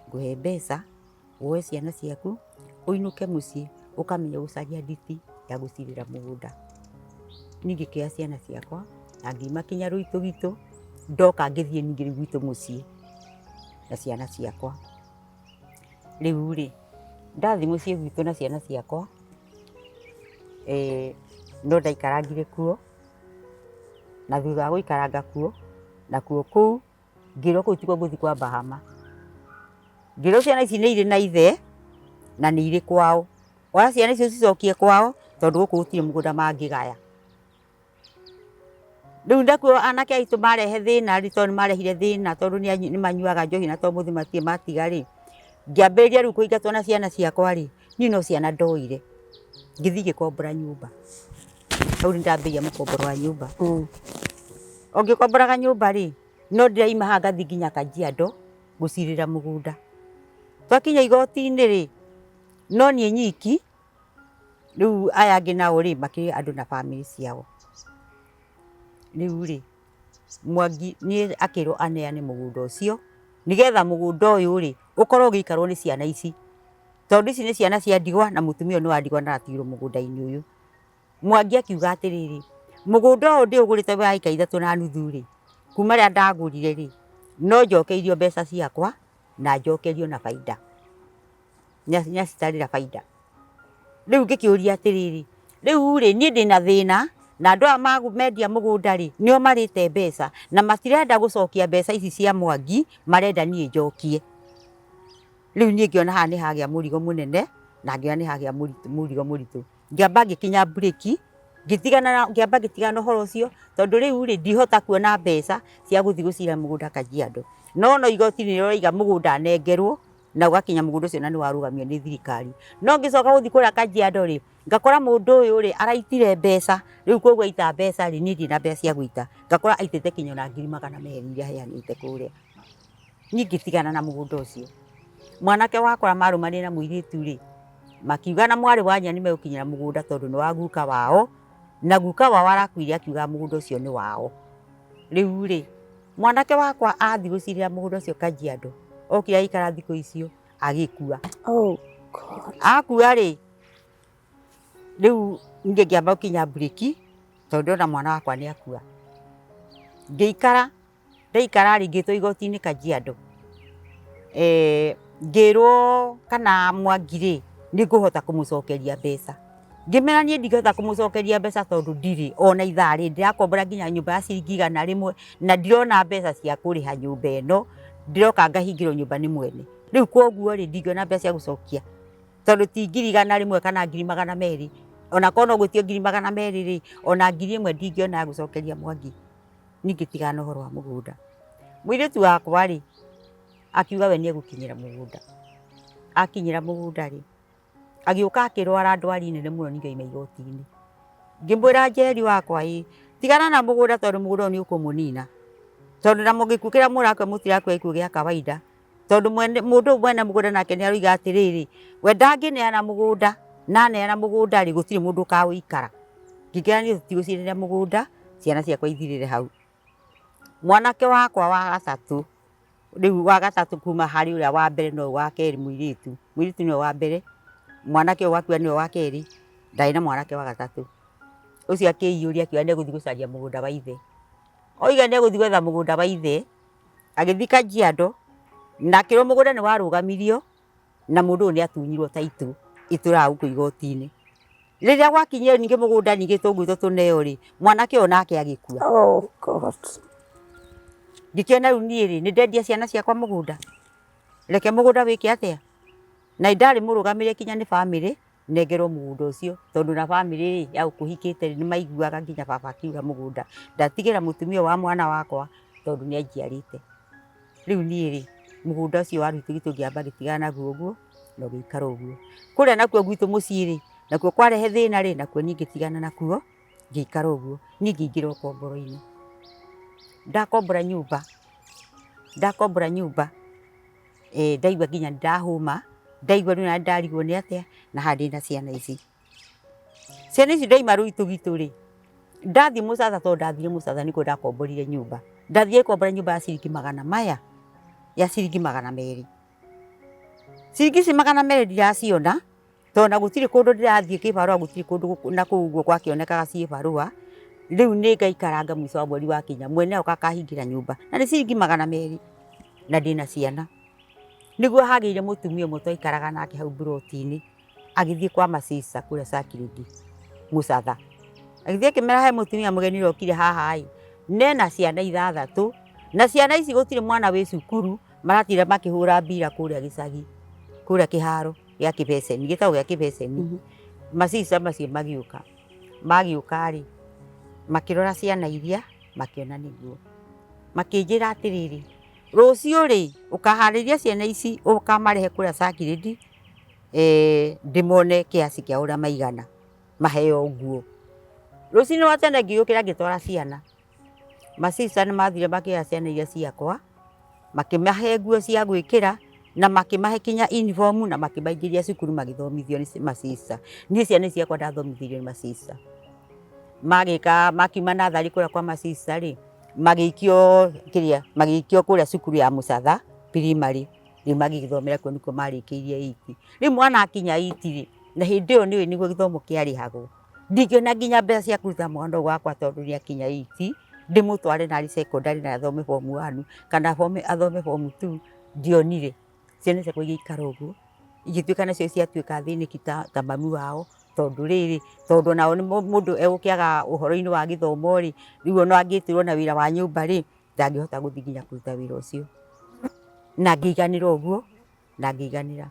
ngũhe mbeca, woe ciana ciaku, ũinũke mũciĩ, ũkamenya gũcaria nditi ya gũcirĩra mũgũnda. Niĩ ngĩkĩoya ciana ciakwa, na ngiuma kinya rũitũ gwitũ, ndoka ngĩthiĩ ningĩ rĩu gwitũ mũciĩ na ciana ciakwa. Rĩu rĩ, ndathiĩ mũciĩ gwitũ na ciana ciakwa, no ndaikarangire kuo, na thutha wa gũikaranga kuo, nakuo kũu ngĩrwo kũu tikuo ngũthiĩ kwamba hama. Ngĩrwo ciana ici nĩ irĩ na ithe na nĩ irĩ kwao, oya ciana icio ũcicokie kwao tondũ gũkũ gũtirĩ mũgũnda mangĩgaya. Rĩu nakuo anake aitũ marehe thĩna rĩ, tondũ nĩ marehire thĩna tondũ nĩ manyuaga njohi na tondũ mũthĩ matirĩ matiga rĩ, ngĩambĩrĩria rĩu kũingatwo na ciana ciakwa rĩ, niĩ no ciana ndoire, ngĩthiĩ ngĩkombora nyũmba. Hau nĩ ndambĩrĩria mũkomboro wa nyũmba. O ngĩkomboraga nyũmba rĩ, no ndĩraima haha ngathiĩ nginya Kajiado gũcirĩra mũgũnda. Twakinya igoti-inĩ rĩ, no niĩ nyiki, rĩu aya angĩ nao rĩ, makĩrĩ andũ na bamĩrĩ ciao. Rĩu rĩ, Mwangi nĩ akĩrwo aneane mũgũnda ũcio, nĩgetha mũgũnda ũyũ rĩ, ũkorwo ũgĩikarwo nĩ ciana ici. Tondũ ici nĩ ciana cia ndigwa na mũtumia ũyũ nĩ wa ndigwa na aratigirwo mũgũnda-inĩ ũyũ. Mwangi akiuga atĩrĩrĩ, mũgũnda ũyũ ndĩũgũrĩte wa ĩka 3.5 rĩ, kuma rĩrĩa ndagũrire rĩ, no njokeirio mbeca ciakwa na njokerio na baida. Nĩacitarĩra baida. Rĩu ngĩkĩũria atĩrĩrĩ, rĩu rĩ, niĩ ndĩna thĩna na andũ aya mendia mũgũnda rĩ, nĩo marĩte mbeca na matirenda gũcokia mbeca ici cia Mwangi, marenda niĩ njokie. Rĩu niĩ ngĩona haha nĩ hagĩa mũrigo mũnene na ngĩona nĩ hagĩa mũrigo mũritũ. Ngĩamba ngĩkinya mburĩki, ngĩtigana ngĩamba ngĩtigana na ũhoro ũcio, tondũ rĩu rĩ, ndihota kuona mbeca cia gũthiĩ gũcira mũgũnda Kajiado. No no igoti nĩ rĩroiga mũgũnda nengerwo, na ũgakinya mũgũnda ũcio na nĩ warũgamio nĩ thirikari. No ngĩcoka gũthiĩ kũrĩa Kajiado rĩ, ngakora mũndũ ũyũ rĩ, araitire mbeca, rĩu koguo aita mbeca rĩ, niĩ ndirĩ na mbeca cia gũita. Ngakora aitĩte kinya ona ngiri 200 iria aheanĩte kũrĩa. Niĩ ngĩtigana na mũgũnda ũcio. Mwanake wakwa marũmanĩire na mũirĩtu rĩ, makiuga na mwarĩ wa nyina nĩ megũkinyĩra mũgũnda tondũ nĩ wa guka wao, na guka wao arakuire akiuga mũgũnda ũcio nĩ wao. Rĩu rĩ, mwanake wakwa athiĩ gũcirĩra mũgũnda ũcio Kajiado, Okire aikara thikũ icio agĩkua. Oh God. Akua rĩ, rĩu ningĩ ngĩamba gũkinya mburĩki tondũ ndona mwana wakwa nĩ akua. Ngĩikara, ndaikara rĩ, ngĩtwo igoti-inĩ Kajiado. Ngĩrwo kana Mwangi rĩ, nĩ ngũhota kũmũcokeria mbeca. Ngĩmera niĩ ndingĩhota kũmũcokeria mbeca tondũ ndirĩ ona ithaa rĩ, ndĩrakombora nginya nyũmba ya ciringi 100 na ndirona mbeca cia kũrĩha nyũmba ĩno, ndĩroka ngahingĩrwo nyũmba nĩ mwene. Rĩu koguo rĩ, ndingĩona mbeca cia gũcokia tondũ ti 100,000 kana 200,000, ona korwo no gwĩtio 200,000 rĩ, ona 1,000 ndingĩona ya gũcokeria Mwangi. Niĩ ngĩtigana na ũhoro wa mũgũnda. Mũirĩtu wakwa rĩ, akiuga we nĩ egũkinyĩra mũgũnda. Akinyĩra mũgũnda rĩ, agĩũka akĩrwara ndwari nene mũno ningĩ auma igoti-inĩ. Ngĩmwĩra Njeri wakwa ĩ, tigana na mũgũnda tondũ mũgũnda ũyũ nĩ ũkũmũnina. Tondũ na gĩkuũ kĩrĩa mũrakua mũtirakua gĩkuũ gĩa kawaida. Tondũ mwene mũndũ ũyũ mwene mũgũnda nake nĩ aroiga atĩrĩrĩ, we ndangĩneana mũgũnda, na aneana mũgũnda rĩ, gũtirĩ mũndũ ũkaũikara. Ngĩkĩra niĩ tũtigũcinĩra mũgũnda, ciana ciakwa ithirĩre hau. Mwanake wakwa wa gatatũ, rĩu wa gatatũ kuma harĩ ũrĩa wa mbere nowe wa kerĩ mũirĩtu, mũirĩtu nĩwe wa mbere, mwanake ũyũ wakua nĩwe wa kerĩ, ndarĩ na mwanake wa gatatũ. Ũcio akĩiyũria akiuga nĩ egũthiĩ gũcaria mũgũnda wa ithe. Oiga nĩ egũthiĩ gwetha mũgũnda wa ithe, agĩthiĩ Kajiado, na akĩrwo mũgũnda nĩ warũgamirio na mũndũ ũyũ nĩ atunyirwo taitũ ĩtũraga gũkũ igoti-inĩ. Rĩrĩa gwakinyire ningĩ mũgũnda ningĩ tũgwĩtwo tũneo rĩ, mwanake ũyũ nake agĩkua. Oh God. Ngĩkĩona rĩu niĩ rĩ, nĩ ndendia ciana ciakwa mũgũnda, reke mũgũnda wĩke atĩa? Na ndarĩ mũrũgamĩrĩre kinya nĩ bamĩrĩ, nengerwo mũgũnda ũcio, tondũ na bamĩrĩ rĩ, ya gũkũ hikĩte rĩ, nĩ maiguaga nginya baba akiuga mũgũnda ndatigĩra mũtumia wa mwana wakwa tondũ nĩ anjiarĩte. Rĩu niĩ rĩ, mũgũnda ũcio wa rwitũ gwitũ ngĩamba ngĩtigana naguo ũguo, na ũgĩikara ũguo. Kũrĩa nakuo gwitũ mũciĩ rĩ, nakuo kwarehe thĩna rĩ, nakuo niĩ ngĩtigana nakuo, ngĩikara ũguo. Niĩ ngĩingĩra ũkomboro-inĩ. Ndakombora nyũmba, ndakombora nyũmba, ndaigua nginya nĩ ndahũma, ndaigua rĩu nani ndarigwo nĩ atĩa, na haha ndĩna ciana ici. Ciana ici ndaima rũitũ gwitũ rĩ, ndathiĩ Mũcatha tondũ ndathire Mũcatha nĩkuo ndakomborire nyũmba. Ndathire ngĩkombora nyũmba ya ciringi magana maya, ya ciringi 200. Ciringi ici 200 ndiraciona, tondũ na gũtirĩ kũndũ ndĩrathiĩ kĩbarũa gũtirĩ kũndũ na kũu ũguo gwakĩonekaga ciĩbarũa. Rĩu nĩ ngaikaranga mũico wa mweri wakinya, mwene oka akahingĩra nyũmba, na nĩ ciringi 200, na ndĩna ciana. Nĩguo hagĩire mũtumia ũmwe twaikaraga nake hau mburoti-inĩ, agĩthiĩ kwa macĩca kũrĩa Cakirĩndi, Mũcatha. Agĩthiĩ akĩmera he mũtumia mũgeni ũrokire haha ĩ, nena ciana 6, na ciana ici gũtirĩ mwana wĩ cukuru, maratinda makĩhũra mbira kũrĩa gĩcagi, kũrĩa kĩharo gĩa kĩbeceni, gĩtagwo gĩa kĩbeceni. Macica macio magĩũka, magĩũka rĩ, makĩrora ciana iria, makĩona nĩguo. Makĩnjĩra atĩrĩrĩ, rũciũ rĩ, ũkaharĩria ciana ici, ũkamarehe kũrĩa Cakirĩndi, ndĩmone kiasi kĩa ũrĩa maigana, maheo nguo. Rũcinĩ rwa tene ngĩũkĩra ngĩtwara ciana. Macica nĩ mathire makĩoya ciana iria ciakwa, makĩmahe nguo cia gwĩkĩra, na makĩmahe kinya uniform na makĩmaingĩria cukuru magĩthomithio nĩ macica. Niĩ ciana ici ciakwa ndathomithĩirio nĩ macica. Magĩka makiuma natharĩ kũrĩa kwa macica rĩ, magĩikio kĩrĩa, magĩikio kũrĩa cukuru ya Mũcatha primary, rĩu magĩgĩthomera kuo nĩkuo marĩkĩirie eight. Rĩu mwana akinya eight rĩ, na hĩndĩ ĩyo nĩũĩ nĩguo gĩthomo kĩarĩhagwo, ndingĩona nginya mbeca cia kũruta mwana ũyũ wakwa tondũ nĩ akinya eight, ndĩmũtware narĩ secondary na athome form one kana athome form two, ndionire. Ciana ciakwa igĩikara ũguo, igĩtuĩka nacio ciatuĩka athĩnĩki ta mami wao, tondũ rĩrĩ, tondũ onao mũndũ egũkĩaga ũhoro-inĩ wa gĩthomo rĩ, rĩu ona angĩtĩrwo na wĩra wa nyũmba rĩ, ndangĩhota gũthiĩ nginya kũruta wĩra ũcio. Na ngĩiganĩra ũguo, na ngĩiganĩra.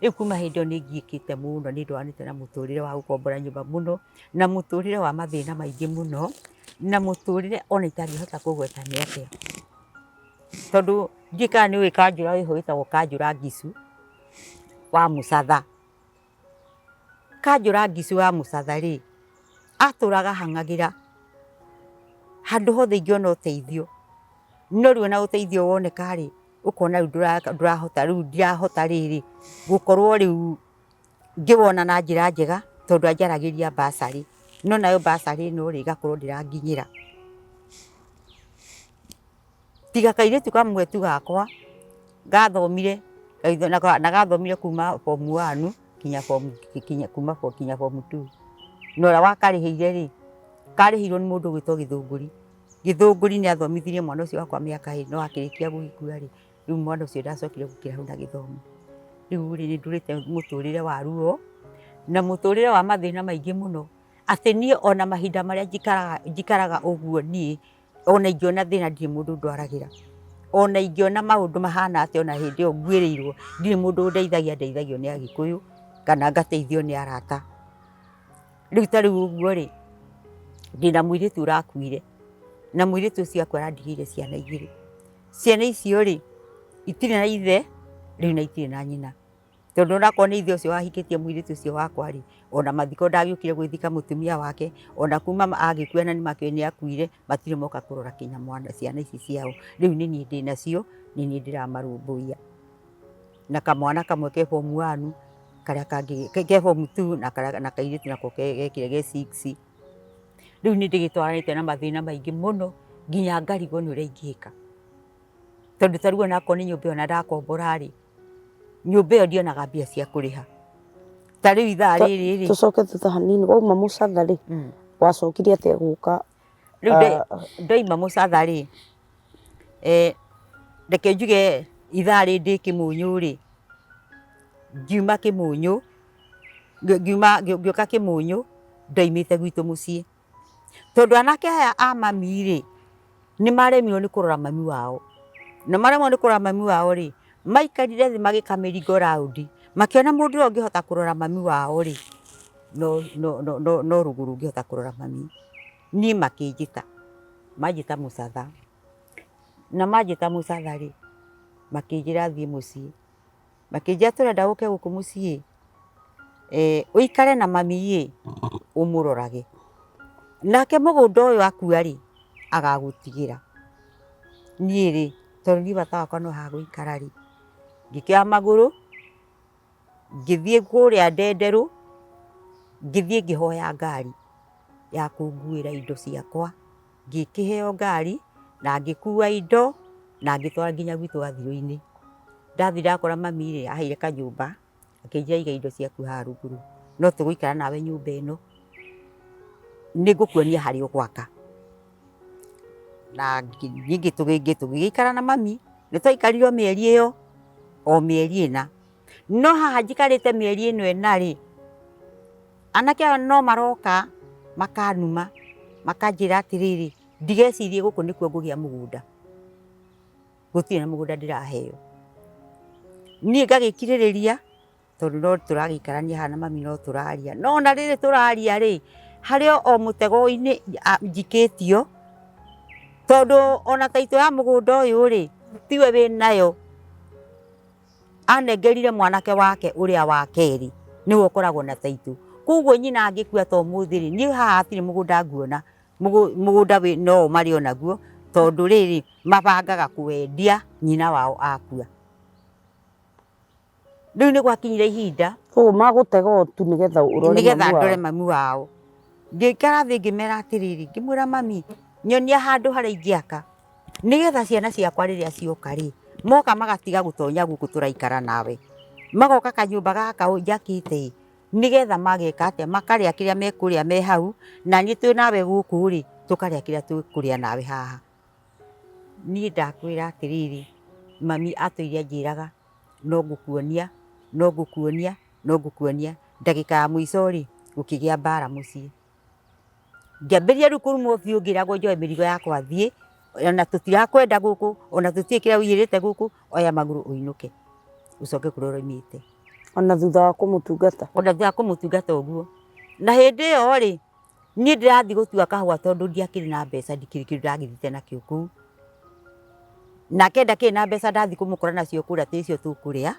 Rĩu kuma hĩndĩ ĩyo nĩ ngiĩkĩte mũno, nĩ ndwaranĩte na mũtũrĩre wa gũkombora nyũmba mũno, na mũtũrĩre wa mathĩna maingĩ mũno, na mũtũrĩre ona itangĩhota kũgweta nĩ atĩa. Tondũ ndiũĩ kana nĩ ũĩ kanjũra wĩho wĩtagwo kanjũra Ngicu wa Mũcatha. Kanjũra Ngicu wa Mũcatha rĩ, atũraga ahang'agĩra handũ hothe ingĩona ũteithio, no rĩu ona ũteithio woneka rĩ, ũkona rĩu ndũrahota rĩu ndirahota rĩrĩ gũkorwo rĩu ngĩwona na njĩra njega tondũ anjaragĩria bursary, no nayo bursary ĩno rĩ, ĩgakorwo ndĩranginyĩra. Tiga kairĩtu kamwe tu gakwa, Gathomire na gathomire kuma form 1 kinya form kinya kuma kinya form 2. Na ũrĩa wakarĩhĩire rĩ, karĩhĩirwo nĩ mũndũ ũgwĩtwo Gĩthũngũri. Gĩthũngũri nĩ athomithirie mwana ũcio wakwa mĩaka ĩrĩ, no akĩrĩkia gũgĩkua rĩ, rĩu mwana ũcio ndacokire gũkĩra hau na gĩthomo. Rĩu rĩ, nĩ ndũrĩte mũtũrĩre wa ruo na mũtũrĩre wa mathĩna maingĩ mũno, atĩ niĩ ona mahinda marĩa njikaraga njikaraga ũguo niĩ, ona ingĩona thĩna ndirĩ mũndũ ndwaragĩra. Ona ingĩona maũndũ mahana atĩa ona hĩndĩ ĩyo nguĩrĩirwo, ndirĩ mũndũ ũndeithagia, ndeithagio nĩ Agĩkũyũ kana ngateithio nĩ arata. Rĩu ta rĩu ũguo rĩ, ndĩna mũirĩtu ũrakuire, na mũirĩtu ũcio akua arandigĩire ciana igĩrĩ. Ciana icio rĩ, itirĩ na ithe, rĩu na itirĩ na nyina. Tondũ onakorwo nĩ ithe ũcio wahikĩtie mũirĩtu ũcio wakwa rĩ, ona mathiko ndagĩũkire gwĩthika mũtumia wake, ona kuma agĩkua na nĩmakĩũĩ nĩ akuire, matirĩ moka kũrora kinya mwana ciana ici ciao. Rĩu nĩ niĩ ndĩnacio, nĩ niĩ ndĩramarũmbũiya. Na kamwana kamwe ke form one, karĩa kangĩ ke form two na kairĩtu nako gekire ge six. Rĩu nĩ ndĩgĩtwaranĩte na mathĩna maingĩ mũno nginya ngarigwo nĩ ũrĩa ingĩka. Tondũ ta rĩu onakorwo nĩ nyũmba ĩyo na ndakombora rĩ, nyũmba ĩyo ndionaga mbia cia kũrĩha. Ta rĩu ithaa rĩrĩ rĩ. Tũcoke thutha hanini, wauma Mũcatha rĩ, wacokire atĩa gũka? Rĩu ndoima Mũcatha rĩ, reke njuge ithaa rĩrĩ ndĩ Kĩmũnyũ rĩ, ngiuma Kĩmũnyũ, ngiuma ngĩũka Kĩmũnyũ, ndoimĩte gwitũ mũciĩ. Tondũ anake aya a mami rĩ, nĩ maremirwo nĩ kũrora mami wao. Na maremwo nĩ kũrora mami wao rĩ, maikarire thĩ magĩka merry-go round, makĩona mũndũ ũrĩa ũngĩhota kũrora mami wao rĩ, no Rũgũrũ ũngĩhota kũrora mami. Niĩ makĩnjĩta, manjĩta mũcatha. Na manjĩta mũcatha rĩ, makĩnjĩra thiĩ mũciĩ. Makĩnjĩra tũrenda ũke gũkũ mũciĩ ũikare na mami ĩ, ũmũrorage. Nake mũgũnda ũyũ akua rĩ, agagũtigĩra. Niĩ rĩ, tondũ niĩ bata wakwa no haha gũikara rĩ, ngĩkĩoya magũrũ, ngĩthiĩ kũrĩa Ndenderũ, ngĩthiĩ ngĩhoya ngari ya kũnguĩra indo ciakwa. Ngĩkĩheo ngari na ngĩkua indo na ngĩtwara nginya gwitũ Gathirũ-inĩ. Ndathiĩ ndakora mami rĩ, aheire kanyũmba, akĩnjĩra iga indo ciaku haha rungu, no tũgũikara nawe nyũmba ĩno, nĩ ngũkuonia harĩa ũgwaka. Na ningĩ tũgĩgĩikara na mami, nĩ twaikarire o mĩeri ĩyo, o mĩeri ĩna. No haha njikarĩte mĩeri ĩno ĩna rĩ, anake aya no maroka makanuma, makanjĩra atĩrĩrĩ, ndigecirie gũkũ nĩkuo ngũgĩa mũgũnda. Gũtirĩ na mũgũnda ndĩraheo. Niĩ ngagĩkirĩrĩria tondũ no tũragĩikarania haha na mami no tũraria. No ona rĩrĩ tũraria rĩ, harĩ o mũtego-inĩ njikĩtio, tondũ ona taitũ ya mũgũnda ũyũ rĩ, tiwe wĩnayo. Anengerire mwanake wake ũrĩa wa kerĩ, nĩwe ũkoragwo na taitũ. Koguo nyina angĩkua ta ũmũthĩ rĩ, niĩ haha hatirĩ mũgũnda nguona, mũgũnda wĩ no o marĩ o naguo, tondũ rĩrĩ, mabangaga kũwendia nyina wao akua. Rĩu nĩ gwakinyire ihinda. Koguo magũtega o tu nĩgetha ũrore mami wao. Nĩgetha ndore mami wao. Ngĩikara thĩ ngĩmera atĩrĩrĩ, ngĩmwĩra mami, nyonia handũ harĩa ingĩaka. Nĩgetha ciana ciakwa rĩrĩa cioka rĩ, moka magatiga gũtonya gũkũ tũraikara nawe, magoka kanyũmba gaka njakĩte ĩ, nĩgetha mageka atĩa, makarĩa kĩrĩa mekũrĩa me hau, na niĩ twĩ nawe gũkũ rĩ, tũkarĩa kĩrĩa tũkũrĩa nawe haha. Niĩ ndakwĩra atĩrĩrĩ, mami atũire anjĩraga no ngũkuonia, no ngũkuonia, no ngũkuonia, ndagĩka ya mũico rĩ, gũkĩgĩa mbara mũciĩ. Ngĩambĩrĩria rĩu kũrumwo biũ ngĩragwo njoe mĩrigo yakwa thiĩ, ona tũtirakwenda gũkũ, ona tũtiũĩ kĩrĩa ũiyĩrĩte gũkũ, oya magũrũ ũinũke, ũcoke kũrĩa ũraumĩte. Ona thutha wa kũmũtungata? Ona thutha wa kũmũtungata ũguo. Na hĩndĩ ĩyo rĩ, niĩ ndĩrathiĩ gũtua kahũa tondũ ndiakĩrĩ na mbeca ndikĩrĩ kĩndũ ndagĩthiĩte nakĩo kũu. Nake ndakĩrĩ na mbeca ndathiĩ kũmũkora nacio kũrĩa atĩ icio tũkũrĩa.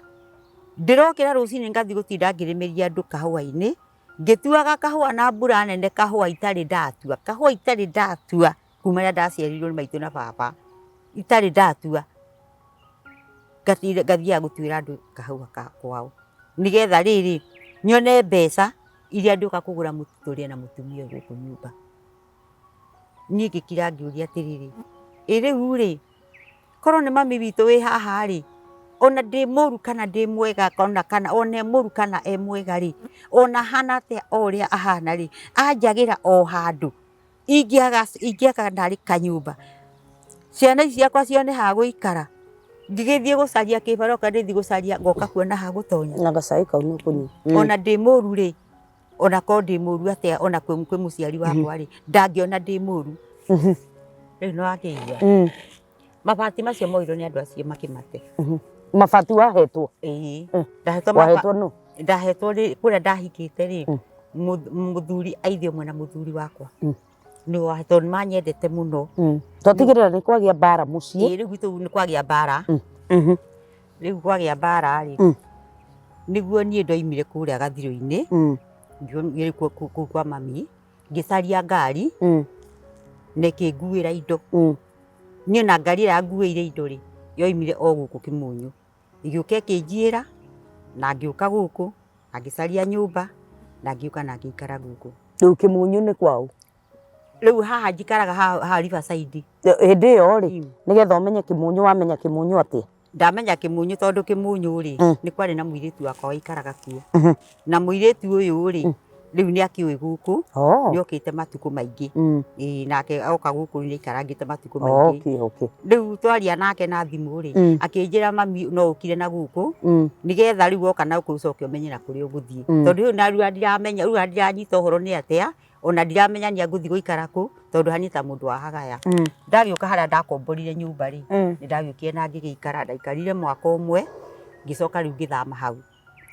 Ndĩrokĩra rũcinĩ ngathiĩ gũtinda ngĩrĩmĩria andũ kahũa-inĩ, Ngĩtuaga kahũa na mbura nene kahũa itarĩ ndatua, kahũa itarĩ ndatua kuma rĩrĩa ndaciarirwo nĩ maitũ na baba, itarĩ ndatua, ngathiaga gũtuĩra andũ kahũa kwao, nĩgetha rĩrĩ, nyone mbeca iria ndĩũka kũgũra mũtu tũrĩe na mũtumia ũyũ gũkũ nyũmba. Niĩ ngĩkira ngĩũria atĩrĩrĩ, ĩ rĩu rĩ, korwo nĩ mami witũ wĩ haha rĩ, Ona ndĩ mũru kana ndĩ mwega, ona kana ona e mũru kana e mwega rĩ, ona ahana atĩa o ũrĩa ahana rĩ, anjagĩra o handũ. Ingĩaga ingĩaka narĩ kanyũmba, ciana ici ciakwa cione ha gũikara, ngĩgĩthiĩ gũcaria kĩbarũa kana ndĩthiĩ gũcaria ngoka kuona ha gũtonya. Na gacai kau nĩ ũkũnyua. Ona ndĩ mũru rĩ, ona korwo ndĩ mũru atĩa, ona kwĩ mũciari wakwa rĩ, ndangĩona ndĩ mũru. Rĩu nĩ wakĩigua? Mabati macio moirwo nĩ andũ acio makĩmate. Mabati wahetwo? Ĩĩ. Ndahetwo. Wahetwo nũ? Ndahetwo rĩ, kũrĩa ndahikĩte rĩ, mũthuri aithe ũmwe na mũthuri wakwa. Nĩ wa tondũ nĩ manyendete mũno. Twatigĩrĩra nĩ kwagĩa mbara mũciĩ. Ĩĩ, rĩu gwitũ nĩ kwagĩa mbara. Rĩu kwagĩa mbara rĩ, nĩguo niĩ ndoimire kũrĩa gathirũ-inĩ, ngĩthiĩ kũu kwa mami, ngĩcaria ngari, na ĩkĩnguĩra indo. Niĩ ona ngari ĩrĩa yanguĩire indo rĩ, yoimire o gũkũ Kĩmũnyũ. Ĩgĩũka ĩkĩnjiĩra, na ngĩũka gũkũ, na ngĩcaria nyũmba, na ngĩũka na ngĩikara gũkũ. Rĩu Kĩmũnyũ nĩ kwaũ? Rĩu haha njikaraga haha Riverside. Hĩndĩ ĩyo rĩ, nĩgetha ũmenye Kĩmũnyũ, wamenya Kĩmũnyũ atĩa? Ndamenya Kĩmũnyũ tondũ Kĩmũnyũ rĩ, nĩ kwarĩ na mũirĩtu wakwa waikaraga kuo. Na mũirĩtu ũyũ rĩ, rĩu nĩ akĩũĩ gũkũ, nĩ okĩte matukũ maingĩ. Ĩĩ, nake oka gũkũ nĩ aikarangĩte matukũ maingĩ. Rĩu twaria nake na thimũ rĩ, akĩnjĩra mami no ũkire na gũkũ, nĩgetha rĩu woka na gũkũ ũcoke ũmenye na kũrĩa ũgũthiĩ. Tondũ rĩu na rĩu ndiramenya, rĩu ndiranyita ũhoro nĩ atĩa, ona ndiramenya nĩ ngũthiĩ gũikara kũ, tondũ haniĩ ta mũndũ wa hagaya. Ndagĩũka harĩa ndakomborire nyũmba rĩ, nĩ ndagĩũkire na ngĩgĩikara, ndaikarire mwaka ũmwe, ngĩcoka rĩu ngĩthama hau.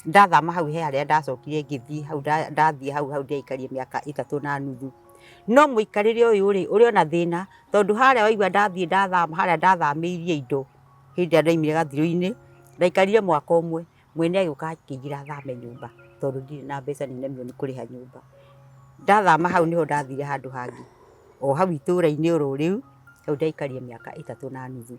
Ndathama hau he harĩa ndacokire ngĩthiĩ hau, ndathiĩ hau hau ndĩraikarire mĩaka 3 na nuthu. No mũikarĩre ũyũ rĩ, ũrĩ ona thĩna, tondũ harĩa waigua ndathiĩ ndathama, harĩa ndathamĩirie indo, hĩndĩ ĩrĩa ndaimire gathirũ-inĩ, ndaikarire mwaka ũmwe, mwene agĩũka akĩnjĩra thame nyũmba, tondũ ndirĩ na mbeca nĩ nemirwo nĩ kũrĩha nyũmba. Ndathama hau nĩho ndathire handũ hangĩ, o hau itũra-inĩ oro rĩu, hau ndaikarire mĩaka 3 na nuthu.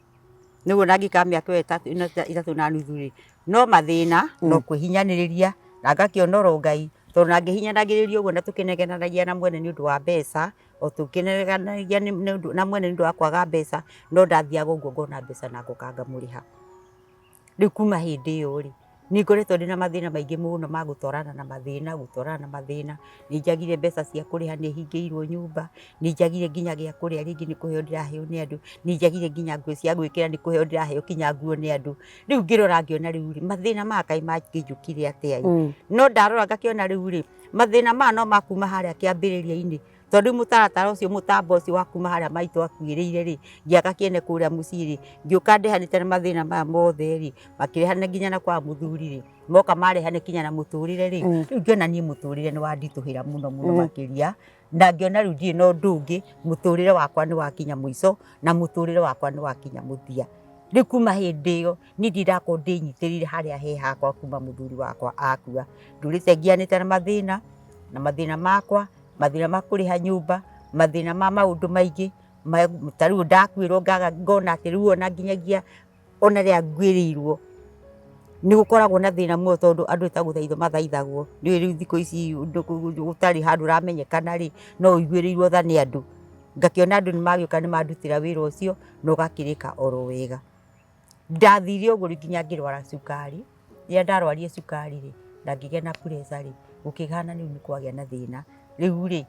Nĩguo na ngĩikara mĩaka ĩyo 3 na nuthu rĩ, no mathĩna, no kwĩhinyanĩrĩria, na ngakĩona oro Ngai, tondũ na ngĩhinyanagĩrĩria ũguo na tũkĩnegenanagia na mwene nĩ ũndũ wa mbeca, o tũkĩnegenanagia na mwene nĩ ũndũ wa kwaga mbeca, no ndathiaga ũguo ngona mbeca na ngoka ngamũrĩha. Rĩu kuma hĩndĩ ĩyo rĩ, nĩ ngoretwo ndĩna mathĩna maingĩ mũno ma gũtwarana na mathĩna, gũtwarana na mathĩna, nĩ njagire mbeca cia kũrĩha, nĩ hingĩirwo nyũmba, nĩ njagire nginya gĩa kũrĩa rĩngĩ nĩ kũheo ndĩraheo nĩ andũ, nĩ njagire nginya nguo cia gwĩkĩra nĩ kũheo ndĩraheo nginya nguo nĩ andũ. Rĩu ngĩrora ngĩona rĩu rĩ, mathĩna maya kaĩ mangĩnjũkire atĩa ĩ? No ndarora ngakĩona rĩu rĩ, mathĩna maya no ma kuma harĩa kĩambĩrĩria-inĩ, tondũ rĩu mũtaratara ũcio, mũtambo ũcio wa kuma harĩa maitũ akuĩrĩire rĩ, ngĩaga kĩene kũrĩa mũciĩ rĩ, ngĩũka ndehanĩte na mathĩna maya mothe rĩ, makĩrehane nginya na kwa mũthuri rĩ, moka marehane nginya na mũtũrĩre rĩ, rĩu ngĩona niĩ mũtũrĩre nĩ wanditũhĩra mũno mũno makĩria, na ngĩona rĩu ndirĩ na ũndũ ũngĩ, mũtũrĩre wakwa nĩ wakinya mũico, na mũtũrĩre wakwa nĩ wakinya mũthia. Rĩu kuma hĩndĩ ĩyo, niĩ ndirĩ ndakorwo ndĩnyitĩrĩire harĩa he hakwa kuma mũthuri wakwa akua. Ndũrĩte ngianĩte na mathĩna, na mathĩna makwa, mathĩna ma kũrĩha nyũmba, mathĩna ma maũndũ maingĩ, ta rĩu ndakuĩrwo ngaga ngona atĩ rĩu ona nginyagia ona rĩrĩa nguĩrĩirwo, nĩ gũkoragwo na thĩna mũno tondũ andũ nĩ ta gũthaithwo mathaithagwo. Nĩ ũĩ rĩu thikũ ici gũtarĩ handũ ũramenyekana rĩ, no ũiguĩrĩirwo tha nĩ andũ. Ngakĩona andũ nĩ magĩũka nĩ mandutĩra wĩra ũcio, na ũgakĩrĩka oro wega. Ndathire ũguo nginya ngĩrwara cukari, rĩrĩa ndarwarire cukari rĩ, na ngĩgĩa na pressure rĩ, gũkĩhana rĩu nĩ kwagĩa na thĩna. Rĩu rĩ,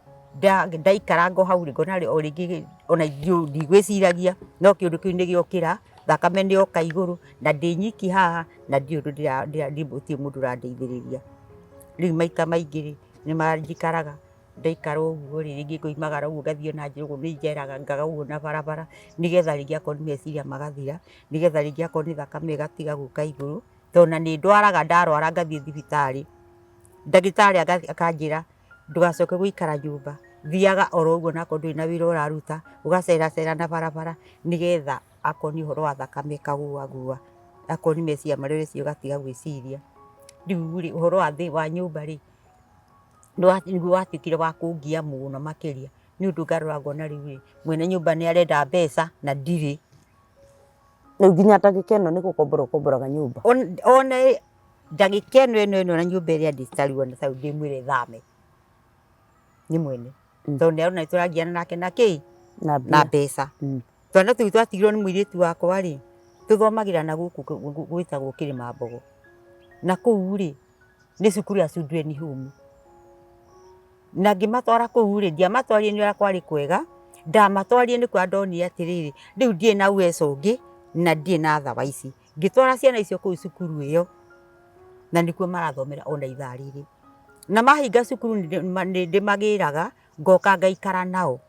ndaikaranga o hau rĩ, ngona o rĩngĩ ona ndigwĩciragia, no kĩũndũ kĩu nĩ gĩokĩra, thakame nĩ yoka igũrũ, na ndĩ nyiki haha, na ndirĩ ũndũ gũtirĩ mũndũ ũrandeithĩrĩria. Rĩu maita maingĩ rĩ, nĩ njikaraga, ndaikara ũguo rĩ, rĩngĩ ngoimagara ũguo ngathiĩ ona njĩra ũguo nĩ njeranga ũguo na barabara, nĩgetha rĩngĩ akorwo nĩ meciria magathira, nĩgetha rĩngĩ akorwo nĩ thakame ĩgatiga gũka igũrũ, tondũ ona nĩ ndwaraga, ndarwara ngathiĩ thibitarĩ, ndagĩtarĩ akanjĩra ndũgacoke gũikara nyũmba, thiaga oro ũguo onakorwo ndũrĩ na wĩra ũraruta, ũgaceracera na barabara, nĩgetha akorwo nĩ ũhoro wa thakame ĩkagũagũa, akorwo nĩ meciria marĩa ũreciria ũgatiga gwĩciria. Rĩu rĩ, ũhoro wa nyũmba rĩ, nĩguo watuĩkire wa kũngia mũno makĩria, nĩ ũndũ ngarora ngona rĩu rĩ, mwene nyũmba nĩ arenda mbeca na ndirĩ. Rĩu nginya ndagĩka ĩno nĩ gũkombora ũkomboraga nyũmba? Ona ndagĩka ĩno ĩno ĩno na nyũmba ĩrĩa ndĩ tarĩu ona tarĩu ndĩmwĩre thame nĩ mwene, tondũ nĩ arona nĩtũragiana nake na kĩ? Na mbeca. Twana tũu twatigirwo nĩ mũirĩtu wakwa rĩ, Tũthomagĩra na gũkũ gwĩtagwo Kĩrĩma Mbogo, na kũu rĩ nĩ cukuru ya Children Home. Na ngĩmatwara kũu rĩ, ndiamatwarire nĩ ũrĩa kwarĩ kwega, ndamatwarire nĩ kuona ndonire atĩrĩrĩ, rĩu ndirĩ na uwezo ũngĩ na ndirĩ na otherwise. Ngĩtwara ciana icio kũu cukuru ĩyo, na nĩkuo marathomera ona ithaa rĩrĩ. Na mahinga cukuru nĩ ndĩmagĩraga ngoka ngaikara nao.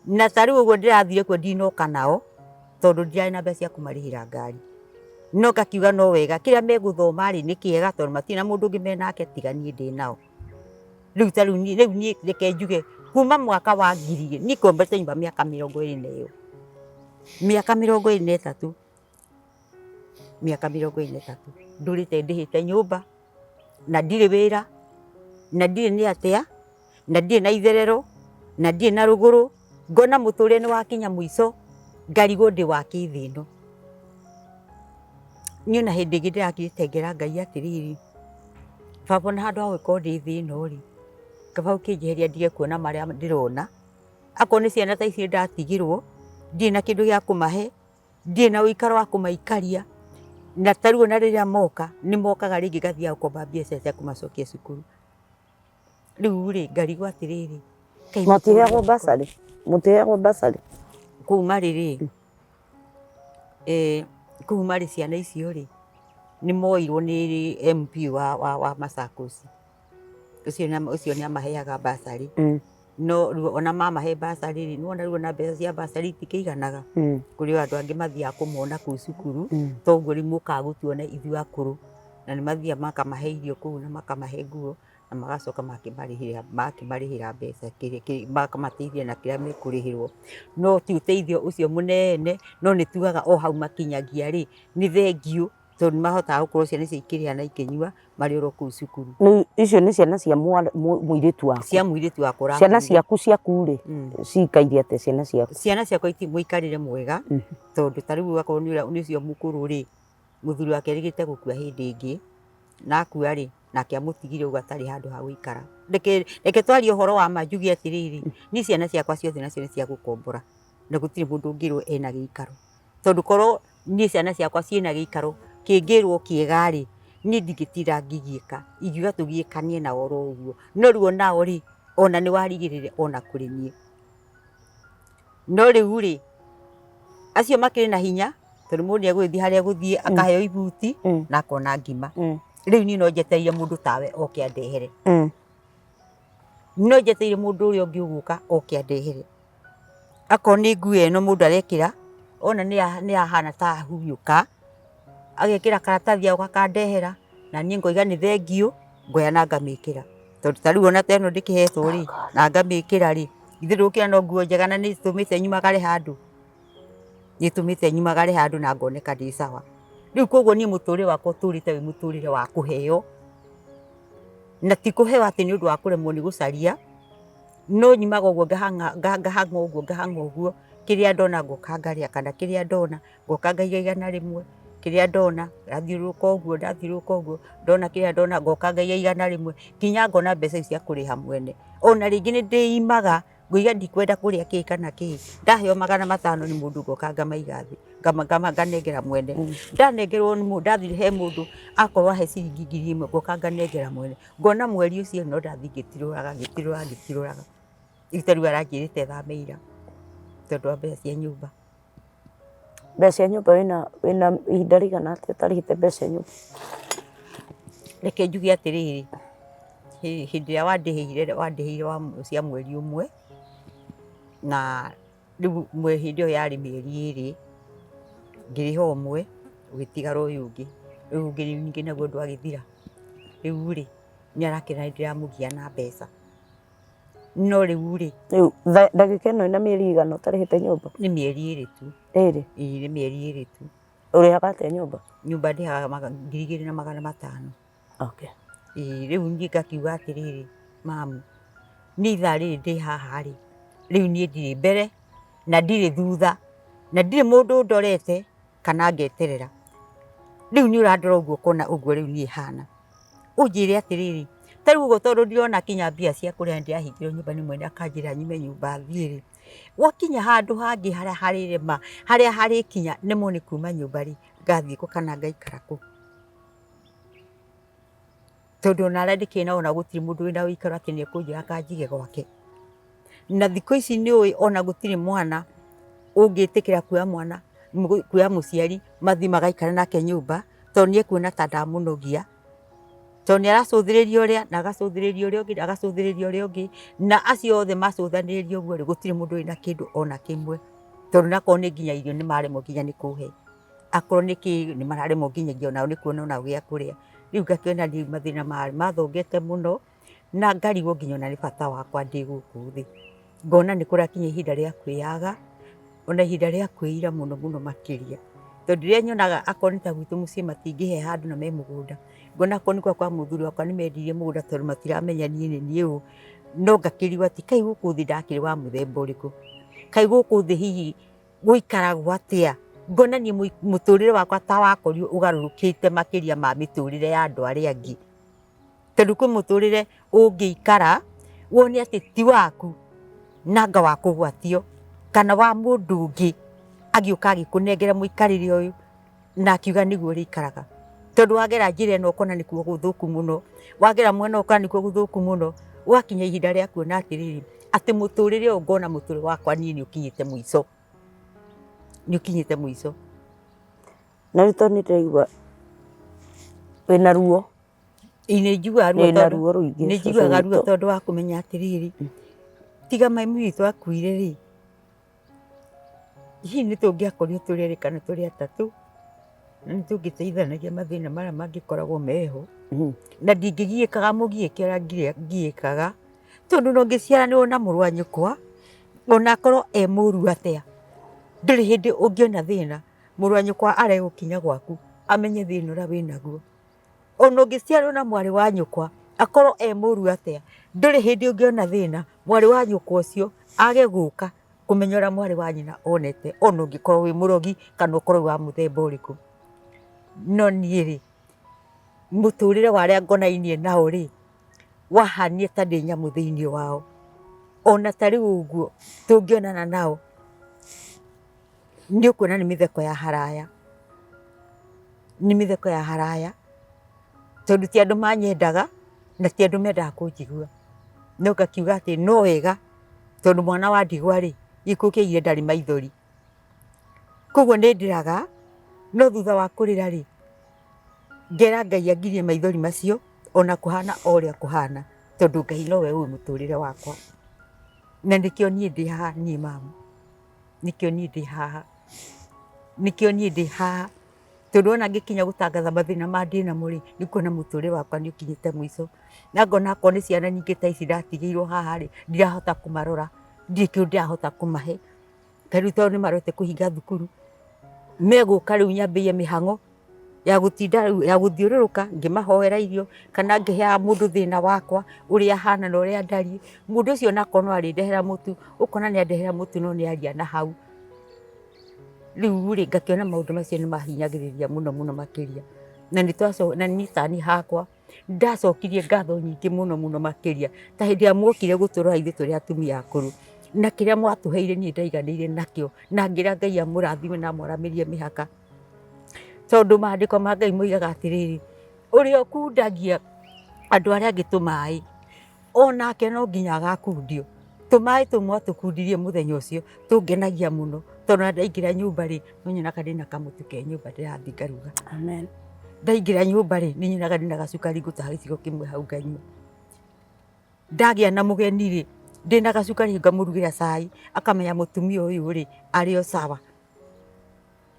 Na ta rĩu ũguo ndĩrathire kuo ndinoka nao, tondũ ndirarĩ na mbeca cia kũmarĩhĩra ngari. No ngakiuga no wega, kĩrĩa megũthoma rĩ nĩ kĩega tondũ matirĩ na mũndũ ũngĩ menake tiga niĩ ndĩ nao. Rĩu ta rĩu niĩ, rĩu niĩ reke njuge kuma mwaka wa ngiri igĩrĩ, niĩ ngombete nyũmba mĩaka 23, mĩaka 23, mĩaka 23 ndũrĩte ndĩhĩte nyũmba na ndirĩ wĩra na ndirĩ nĩ atĩa na ndirĩ na itherero na ndirĩ na rũgũrũ, ngona mũtũrĩre nĩ wakinya mũico, ngarigwo ndĩ wa kĩ thĩ ĩno. Niĩ ona hĩndĩ ĩngĩ ndĩrakirĩte ngera Ngai atĩrĩrĩ, baba ona handũ ha gũgĩkorwo ndĩ thĩ ĩno rĩ, kaba ũkĩnjeheria ndige kuona marĩa ndĩrona. Akorwo nĩ ciana ta ici ndatigĩrwo, ndirĩ na kĩndũ gĩa kũmahe, ndirĩ na ũikaro wa kũmaikaria, na ta rĩu ona rĩrĩa moka, nĩ mokaga rĩngĩ ngathiaga gũkomba mbia cia kũmacokia cukuru. Rĩu rĩ, ngarigwo atĩrĩrĩ, kaĩ Mũtiheagwo bursary? Mũtiheagwo bursary? Kũu marĩ rĩ, kũu marĩ ciana icio rĩ, nĩ moirwo nĩ MP wa Machakos. Ũcio nĩ amaheaga bursary. No rĩu ona mamahe bursary rĩ, nĩwona rĩu ona mbeca cia bursary itikĩiganaga. Kũrĩ o andũ angĩ mathiaga kũmona kũu cukuru, toguo rĩu mũkaga gũtuona ithuĩ akũrũ. Na nĩ mathiaga makamahe irio kũu na makamahe nguo na magacoka makĩmarĩhĩra mbeca makamateithia na kĩrĩa mekũrĩhĩrwo. No ti ũteithio ũcio mũnene, no nĩ tugaga o hau makinyagia rĩ, nĩ thengiũ tondũ nĩ mahotaga gũkorwo ciana icio ikĩrĩa na ikĩnyua marĩ oro kũu cukuru. Rĩu icio nĩ ciana cia mũirĩtu waku? Cia mũirĩtu wakwa. Ciana ciaku ciaku rĩ, cikaire atĩa ciana ciaku? Ciana ciakwa iti mũikarĩre mwega, tondũ ta rĩu akorwo nĩ ũcio mũkũrũ rĩ, mũthuri wake erĩgĩte gũkua hĩndĩ ĩngĩ, na akua rĩ, nake amũtigire ũguo atarĩ handũ ha gũikara. Reke twarie ũhoro wa ma njuge atĩrĩrĩ, niĩ ciana ciakwa ciothe nacio nĩ cia gũkombora, na gũtirĩ mũndũ ũngĩrwo ena gĩikaro. Tondũ korwo niĩ ciana ciakwa ciĩna gĩikaro kĩngĩrwo kĩega rĩ, niĩ ndingĩtinda ngĩgiĩka, ingiuga tũgiĩkanie nao oro ũguo. No rĩu onao rĩ, ona nĩ warigĩrĩria ona kũrĩ niĩ. No rĩu rĩ, acio makĩrĩ na hinya, tondũ mũndũ nĩ egũgĩthiĩ harĩa egũthiĩ akaheo ibuti na akona ngima. Rĩu niĩ no njetereire mũndũ tawe oke andehere. No njetereire mũndũ ũrĩa ũngĩ ũgũka oke andehere. Akorwo nĩ nguo ĩno mũndũ arekĩra, ona nĩ yahana ta yahunyũka, agekĩra karatathi agoka akandehera, na niĩ ngoiga nĩ thengiũ, ngoya na ngamĩkĩra. Tondũ ta rĩu ona ta ĩno ndĩkĩhetwo rĩ, na ngamĩkĩra rĩ, ithe ndũgũkĩra no nguo njega na nĩ ĩtũmĩte nyumagare handũ. Nĩ ĩtũmĩte nyumagare handũ na ngoneka ndĩ sawa. Rĩu koguo niĩ mũtũrĩre wakwa ũtũrĩte wĩ mũtũrĩre wa kũheo, na ti kũheo atĩ nĩ ũndũ wa kũremwo nĩ gũcaria, no nyumaga ũguo ngahang'a ngahang'a ũguo ngahang'a ũguo, kĩrĩa ndona ngoka ngarĩa, kana kĩrĩa ndona ngoka ngaiga 100, kĩrĩa ndona ndathiũrũrũka ũguo ndathiũrũrũka ũguo, ndona kĩrĩa ndona ngoka ngaiga 100, nginya ngona mbeca ici cia kũrĩha mwene. Ona rĩngĩ nĩ ndĩimaga ngoiga ndikwenda kũrĩa kĩ kana kĩ, ndaheo 500 nĩ mũndũ ngoka ngamaiga thĩ, nganengera mwene. Ndanengerwo nĩ mũndũ, ndathiĩ he mũndũ akorwo ahe ciringi 1000 ngoka nganengera mwene. Ngona mweri ũcio no ndathiĩ ngĩtirũraga ngĩtirũraga ngĩtirũraga. Rĩu ta rĩu aranjĩrĩte thame ira tondũ wa mbeca cia nyũmba. Mbeca cia nyũmba wĩna ihinda rĩigana atĩa ũtarĩhĩte mbeca cia nyũmba? Reke njuge atĩrĩrĩ, hĩndĩ ĩrĩa wandĩhĩire wandĩhĩire cia mweri ũmwe, na rĩu hĩndĩ ĩyo yarĩ mĩeri 2, ngĩrĩha ũmwe, ũgĩtigara ũyũ ũngĩ, rĩu ũngĩ ningĩ naguo ndwagĩthira. Rĩu rĩ, nĩ arakĩra nĩ ndĩramũgia na mbeca. No rĩu rĩ, Rĩu ndagĩka ĩno ĩna mĩeri igana ũtarĩhĩte nyũmba? Nĩ mĩeri 2 tu. 2? Ĩĩ nĩ mĩeri 2 tu. Ũrĩhaga atĩa nyũmba? Nyũmba ndĩhaga 2500. Okay. Ĩĩ rĩu niĩ ngakiuga atĩrĩrĩ, mamu, niĩ ithaa rĩrĩ ndĩ haha rĩ, rĩu niĩ ndirĩ mbere na ndirĩ thutha na ndirĩ mũndũ ũndorete kana ngeterera. Rĩu nĩ ũrandora ũguo ũkona ũguo rĩu niĩ hana. Ũnjĩre atĩrĩrĩ, ta rĩu ũguo tondũ ndirona kinya mbia cia kũrĩa ndĩrahingĩrwo nyũmba nĩ mwene akanjĩra nyume nyũmba thiĩ rĩ, Gwakinya handũ hangĩ harĩa harĩrema, harĩa harĩkinya nemwo nĩ kuma nyũmba rĩ, ngathiĩ kũ kana ngaikara kũ? Tondũ ona arĩa ndĩkĩrĩ nao ona gũtirĩ mũndũ wĩna ũikaro atĩ nĩ ekũnjoya akanjige gwake. Na thikũ ici nĩ ũĩ ona gũtirĩ mwana ũngĩtĩkĩra kuoya mwana, kuoya mũciari mathiĩ magaikare nake nyũmba, tondũ nĩ ekuona ta ndamũnogia. Tondũ nĩ aracũthĩrĩria ũrĩa na agacũthĩrĩria ũrĩa ũngĩ na agacũthĩrĩria ũrĩa ũngĩ, na acio othe macũthanĩrĩria ũguo rĩ, gũtirĩ mũndũ wĩna kĩndũ ona kĩmwe. Tondũ onakorwo nĩ nginya irio nĩ maremwo nginya nĩ kũhe, akorwo nĩ kĩ nĩ mararemwo nginyagia onao nĩ kuona onao gĩa kũrĩa. Rĩu ngakĩona rĩu mathĩna mathongete mũno, na ngarigwo nginya ona nĩ bata wakwa ndĩ gũkũ thĩ. Ngona nĩ kũrakinya ihinda rĩa kwĩyaga, ona ihinda rĩa kwĩira mũno mũno makĩria. Tondũ rĩrĩa nyonaga akorwo nĩ ta gwitũ mũciĩ matingĩhe handũ na me mũgũnda, ngona akorwo nĩ kwa mũthuri wakwa nĩ mendirie mũgũnda tondũ matiramenya niĩ nĩ niĩ ũ, no ngakĩrigwo atĩ kaĩ gũkũ thĩ ndakĩrĩ wa mũthemba ũrĩkũ? Kaĩ gũkũ thĩ hihi gũikaragwo atĩa? Ngona niĩ mũtũrĩre wakwa ta wakorirwo ũgarũrũkĩte makĩria ma mĩtũrĩre ya andũ arĩa angĩ. Tondũ kwĩ mũtũrĩre ũngĩikara wone atĩ ti waku na anga wa kũgwatio kana wa mũndũ ũngĩ agĩũka agĩkũnengera mũikarĩre ũyũ na akiuga nĩguo ũrĩikaraga. Tondũ wagera njĩra ĩno ũkona nĩkuo gũthũku mũno, wagera mwena ũyũ ũkona nĩkuo gũthũku mũno, ũgakinya ihinda rĩa kuona atĩrĩrĩ, atĩ mũtũrĩre ũyũ ngona mũtũrĩre wakwa niĩ nĩ ũkinyĩte mũico, nĩ ũkinyĩte mũico. Na rĩu tondũ nĩ ndĩraigua wĩna ruo. Ĩĩ nĩ njiguaga ruo Wĩna tondũ ruo rũingĩ nĩ cũcũ njiguaga ruo witũ. tondũ wa kũmenya atĩrĩrĩ, tiga mami witũ akuire rĩ, hihi nĩ tũngĩakorirwo tũrĩ erĩ kana tũrĩ atatũ, na nĩ tũngĩteithanagia mathĩna marĩa mangĩkoragwo meho, na ndingĩgiĩkaga mũgiĩke ũrĩa ngiĩkaga, tondũ ona ũngĩciaranĩrwo na mũrũ wa nyũkwa, ona akorwo e mũru atĩa, ndũrĩ hĩndĩ ũngĩona thĩna, mũrũ wa nyũkwa arege gũkinya gwaku amenye thĩna ũrĩa wĩnaguo. Ona ũngĩciarwo na mwarĩ wa nyũkwa akorwo e mũru atĩa, ndũrĩ hĩndĩ ũngĩona thĩna mwarĩ wa nyũkwa ũcio age gũka kũmenya ũrĩa mwarĩ wa nyina onete ona ũngĩkorwo wĩ mũrogi kana ũkorwo wĩ wa mũthemba ũrĩkũ. No niĩ rĩ, mũtũrĩre wa arĩa ngonainie nao rĩ, wahanire ta ndĩ nyamũ thĩiniĩ wao. Ona ta rĩu ũguo tũngĩonana nao, nĩ ũkuona nĩ mĩtheko ya haraya, nĩ mĩtheko ya haraya, tondũ ti andũ manyendaga na ti andũ mendaga kũnjigua. No ngakiuga atĩ no wega tondũ mwana wa ndigwa rĩ, gĩkuũ kĩaigire ndarĩ maithori. Koguo nĩ ndĩraga, no thutha wa kũrĩra rĩ, ngera Ngai angirie maithori macio ona kũhana o ũrĩa kũhana, tondũ Ngai nowe ũĩ mũtũrĩre wakwa. Na nĩkĩo niĩ ndĩ haha niĩ mama. Nĩkĩo niĩ ndĩ haha, nĩkĩo niĩ ndĩ haha, tondũ wona ngĩkinya gũtangatha mathĩna marĩa ndĩnamo rĩ, nĩ kuona mũtũrĩre wakwa nĩ ũkinyĩte mũico, na ngona akorwo nĩ ciana nyingĩ ta ici ndatigĩirwo haha rĩ, ndirahota kũmarora, ndirĩ kĩndũ ndĩrahota kũmahe, ta rĩu tondũ nĩ marorete kũhinga thukuru, megũka rĩu nyambĩrĩrie mĩhang'o. Ya gũtinda rĩu ya gũthiũrũrũka ngĩmahoera irio kana ngĩheaga mũndũ thĩna wakwa ũrĩa hana na ũrĩa ndariĩ, mũndũ ũcio ona akorwo no arĩndehera mũtu, ũkona nĩ andehera mũtu no nĩ aria na hau. Rĩu rĩ ngakĩona maũndũ macio nĩ mahinyagĩrĩria mũno mũno makĩria, na nĩ na niĩ ta niĩ hakwa Ndacokirie ngatho nyingĩ mũno mũno makĩria ta hĩndĩ ĩrĩa mwokire gũtũrora ithuĩ tũrĩ atumia akũrũ, na kĩrĩa mwatũheire niĩ ndaiganĩire nakĩo, na ngĩra Ngai amũrathime na amwaramĩrie mĩhaka. Tondũ maandĩko ma Ngai moigaga atĩrĩrĩ, ũrĩa ũkundagia andũ arĩa angĩ tũmaĩ, onake no nginya agakundio. Tũmaĩ tũu mwatũkundirie mũthenya ũcio tũngenagia mũno, tondũ ona ndaingĩra nyũmba rĩ, no nyonaga ndĩna kamũtu ke nyũmba ndĩrathiĩ ngaruga. Amen. Ndaingĩra nyũmba rĩ, nĩ nyonaga ndĩna gacukari ngũtaha gĩciko kĩmwe hau nganyua. Ndagĩa na mũgeni rĩ, ndĩna gacukari ngamũrugĩra cai, akamenya mũtumia ũyũ rĩ, arĩ o sawa.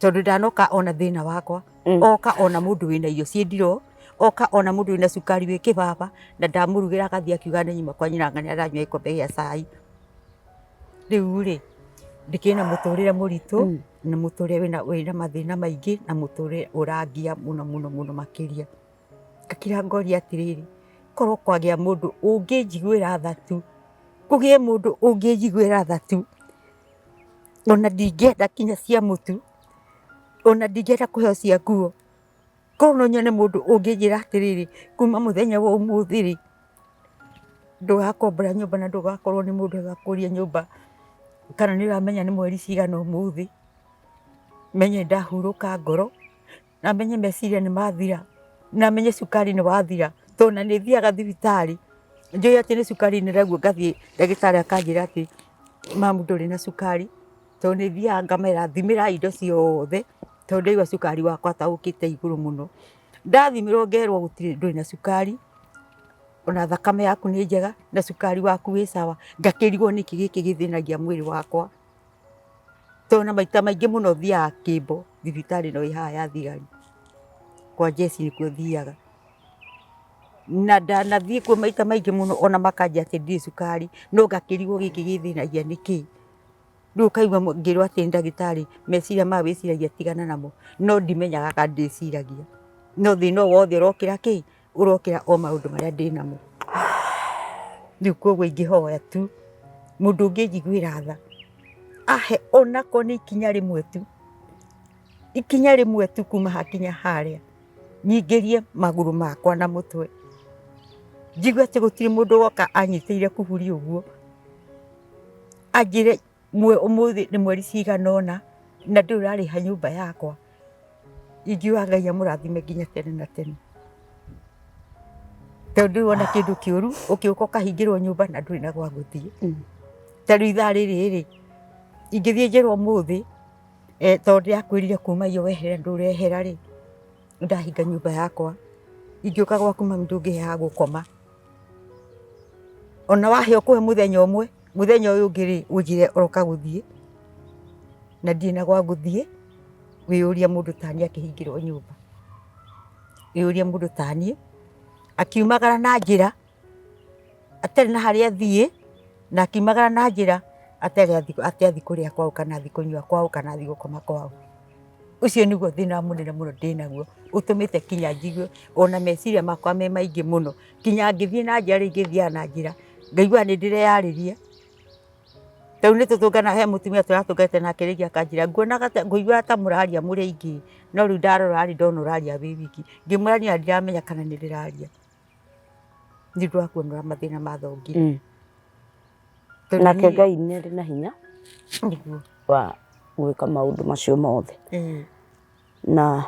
Tondũ ndanoka ona thĩna wakwa, oka ona mũndũ wĩna irio ciĩ ndiroo, oka ona mũndũ wĩna cukari wĩ kĩbaba, na ndamũrugĩra agathiĩ akiuga nĩ nyuma kwa nyina anga nĩ aranyua gĩkombe gĩa cai. Rĩu rĩ, ndĩkĩrĩ na mũtũrĩre mũritũ, na mũtũrĩre wĩna mathĩna maingĩ, na mũtũrĩre ũrangia mũno mũno mũno makĩria. Ngakira ngoria atĩrĩrĩ, korwo kwagĩa mũndũ ũngĩnjiguĩra tha tu, kũgĩe mũndũ ũngĩnjiguĩra tha tu, ona ndingĩenda nginya cia mũtu, ona ndingĩenda kũheo cia nguo, korwo no nyone mũndũ ũngĩnjĩra atĩrĩrĩ, kuma mũthenya wa ũmũthĩ rĩ, ndũgakombora nyũmba na ndũgakorwo nĩ mũndũ ũgakũria nyũmba. Kana nĩ ũramenya nĩ mweri cigana ũmũthĩ, menye ndahurũka ngoro, na menye meciria nĩ mathira, na menye cukari nĩ wathira, tondũ ona nĩ thiaga thibitarĩ, njũĩ atĩ nĩ cukari ndĩraigua ngathiĩ ndagĩtarĩ akanjĩra atĩ mamu ndũrĩ na cukari, tondũ nĩ thiaga ngamera thimĩrai indo ciothe, tondũ ndaigua cukari wakwa ta ũkĩte igũrũ mũno. Ndathimĩrwo ngerwo gũtirĩ ndũrĩ na cukari, ona thakame yaku nĩ njega na cukari waku wĩ sawa, ngakĩrigwo nĩkĩ gĩkĩ gĩthĩnagia mwĩrĩ wakwa, tondũ na maita maingĩ mũno thiaga Kĩmbo thibitarĩ ĩno ĩ haha ya thigari, kwa Jesse nĩkuo thiaga, na ndanathiĩ kuo maita maingĩ mũno ona makanjĩra atĩ ndirĩ cukari, no ngakĩrigwo gĩkĩ gĩthĩnagia nĩkĩ. Rĩu ũkaigua ngĩrwo atĩ nĩ ndagĩtarĩ meciria maya wĩciragia tigana namo, no ndimenyaga kana ndĩciragia, no thĩna o wothe ũrokĩra kĩ? Ũrokĩra o maũndũ marĩa ndĩnamo. Rĩu koguo ingĩhoya tu mũndũ ũngĩnjiguĩra tha ahe onakorwo nĩ ikinya rĩmwe tu, ikinya rĩmwe tu kuma haha nginya harĩa, nyingĩrie magũrũ makwa na mũtwe, njigue atĩ gũtirĩ mũndũ woka anyitĩrĩire kuburi ũguo. Anjĩre ũmũthĩ nĩ mweri cigana ũna na ndũrĩ ũrarĩha nyũmba yakwa, ingiuga Ngai amũrathime nginya tene na tene. Tondũ ndũrĩ wona kĩndũ kĩũru ũkĩũka ũkahingĩrwo nyũmba na ndũrĩ na gwa gũthiĩ. Ta rĩu ithaa rĩrĩ rĩ, ingĩthiĩ njĩrwo ũmũthĩ tondũ ndĩrakwĩrire kuma iyo wehere ndũrehera rĩ, nĩndahinga nyũmba yakwa, ingĩũka gwaku mami ndũngĩhe ha gũkoma. Ona wahe ũkũhe mũthenya ũmwe, mũthenya ũyũ ũngĩ rĩ, ũnjĩre ũroka gũthiĩ, na ndirĩ na gwa gũthiĩ, wĩyũrie mũndũ taniĩ akĩhingĩrwo nyũmba, wĩyũrie mũndũ taniĩ akiumagara na njĩra atarĩ na harĩa athiĩ, na akiumagara na njĩra atarĩ athiĩ kũrĩa kwao kana athiĩ kũnyua kwao kana athiĩ gũkoma kwao. Ũcio nĩguo thĩna mũnene mũno ndĩnaguo, ũtũmĩte nginya njigue ona meciria makwa me maingĩ mũno, nginya ngĩthiĩ na njĩra rĩngĩ thiaga na njĩra, ngaigua nĩ ndĩreyarĩria. Ta rĩu nĩ tũtũnganaga he mũtumia tũratũnganĩte nake rĩngĩ akanjĩra nguonaga ta ngũiguaga ta mũraria mũrĩ aingĩ, no rĩu ndarora rĩ ndona ũraria wĩ wiki. Ngĩmwĩra niĩ ona ndiramenya kana nĩ ndĩraria, nĩ ũndũ wa kuona ũrĩa mathĩna mathongire. Tondũ Nake niĩ Ngai nĩ arĩ na hinya nĩguo wa gwĩka maũndũ macio mothe. Na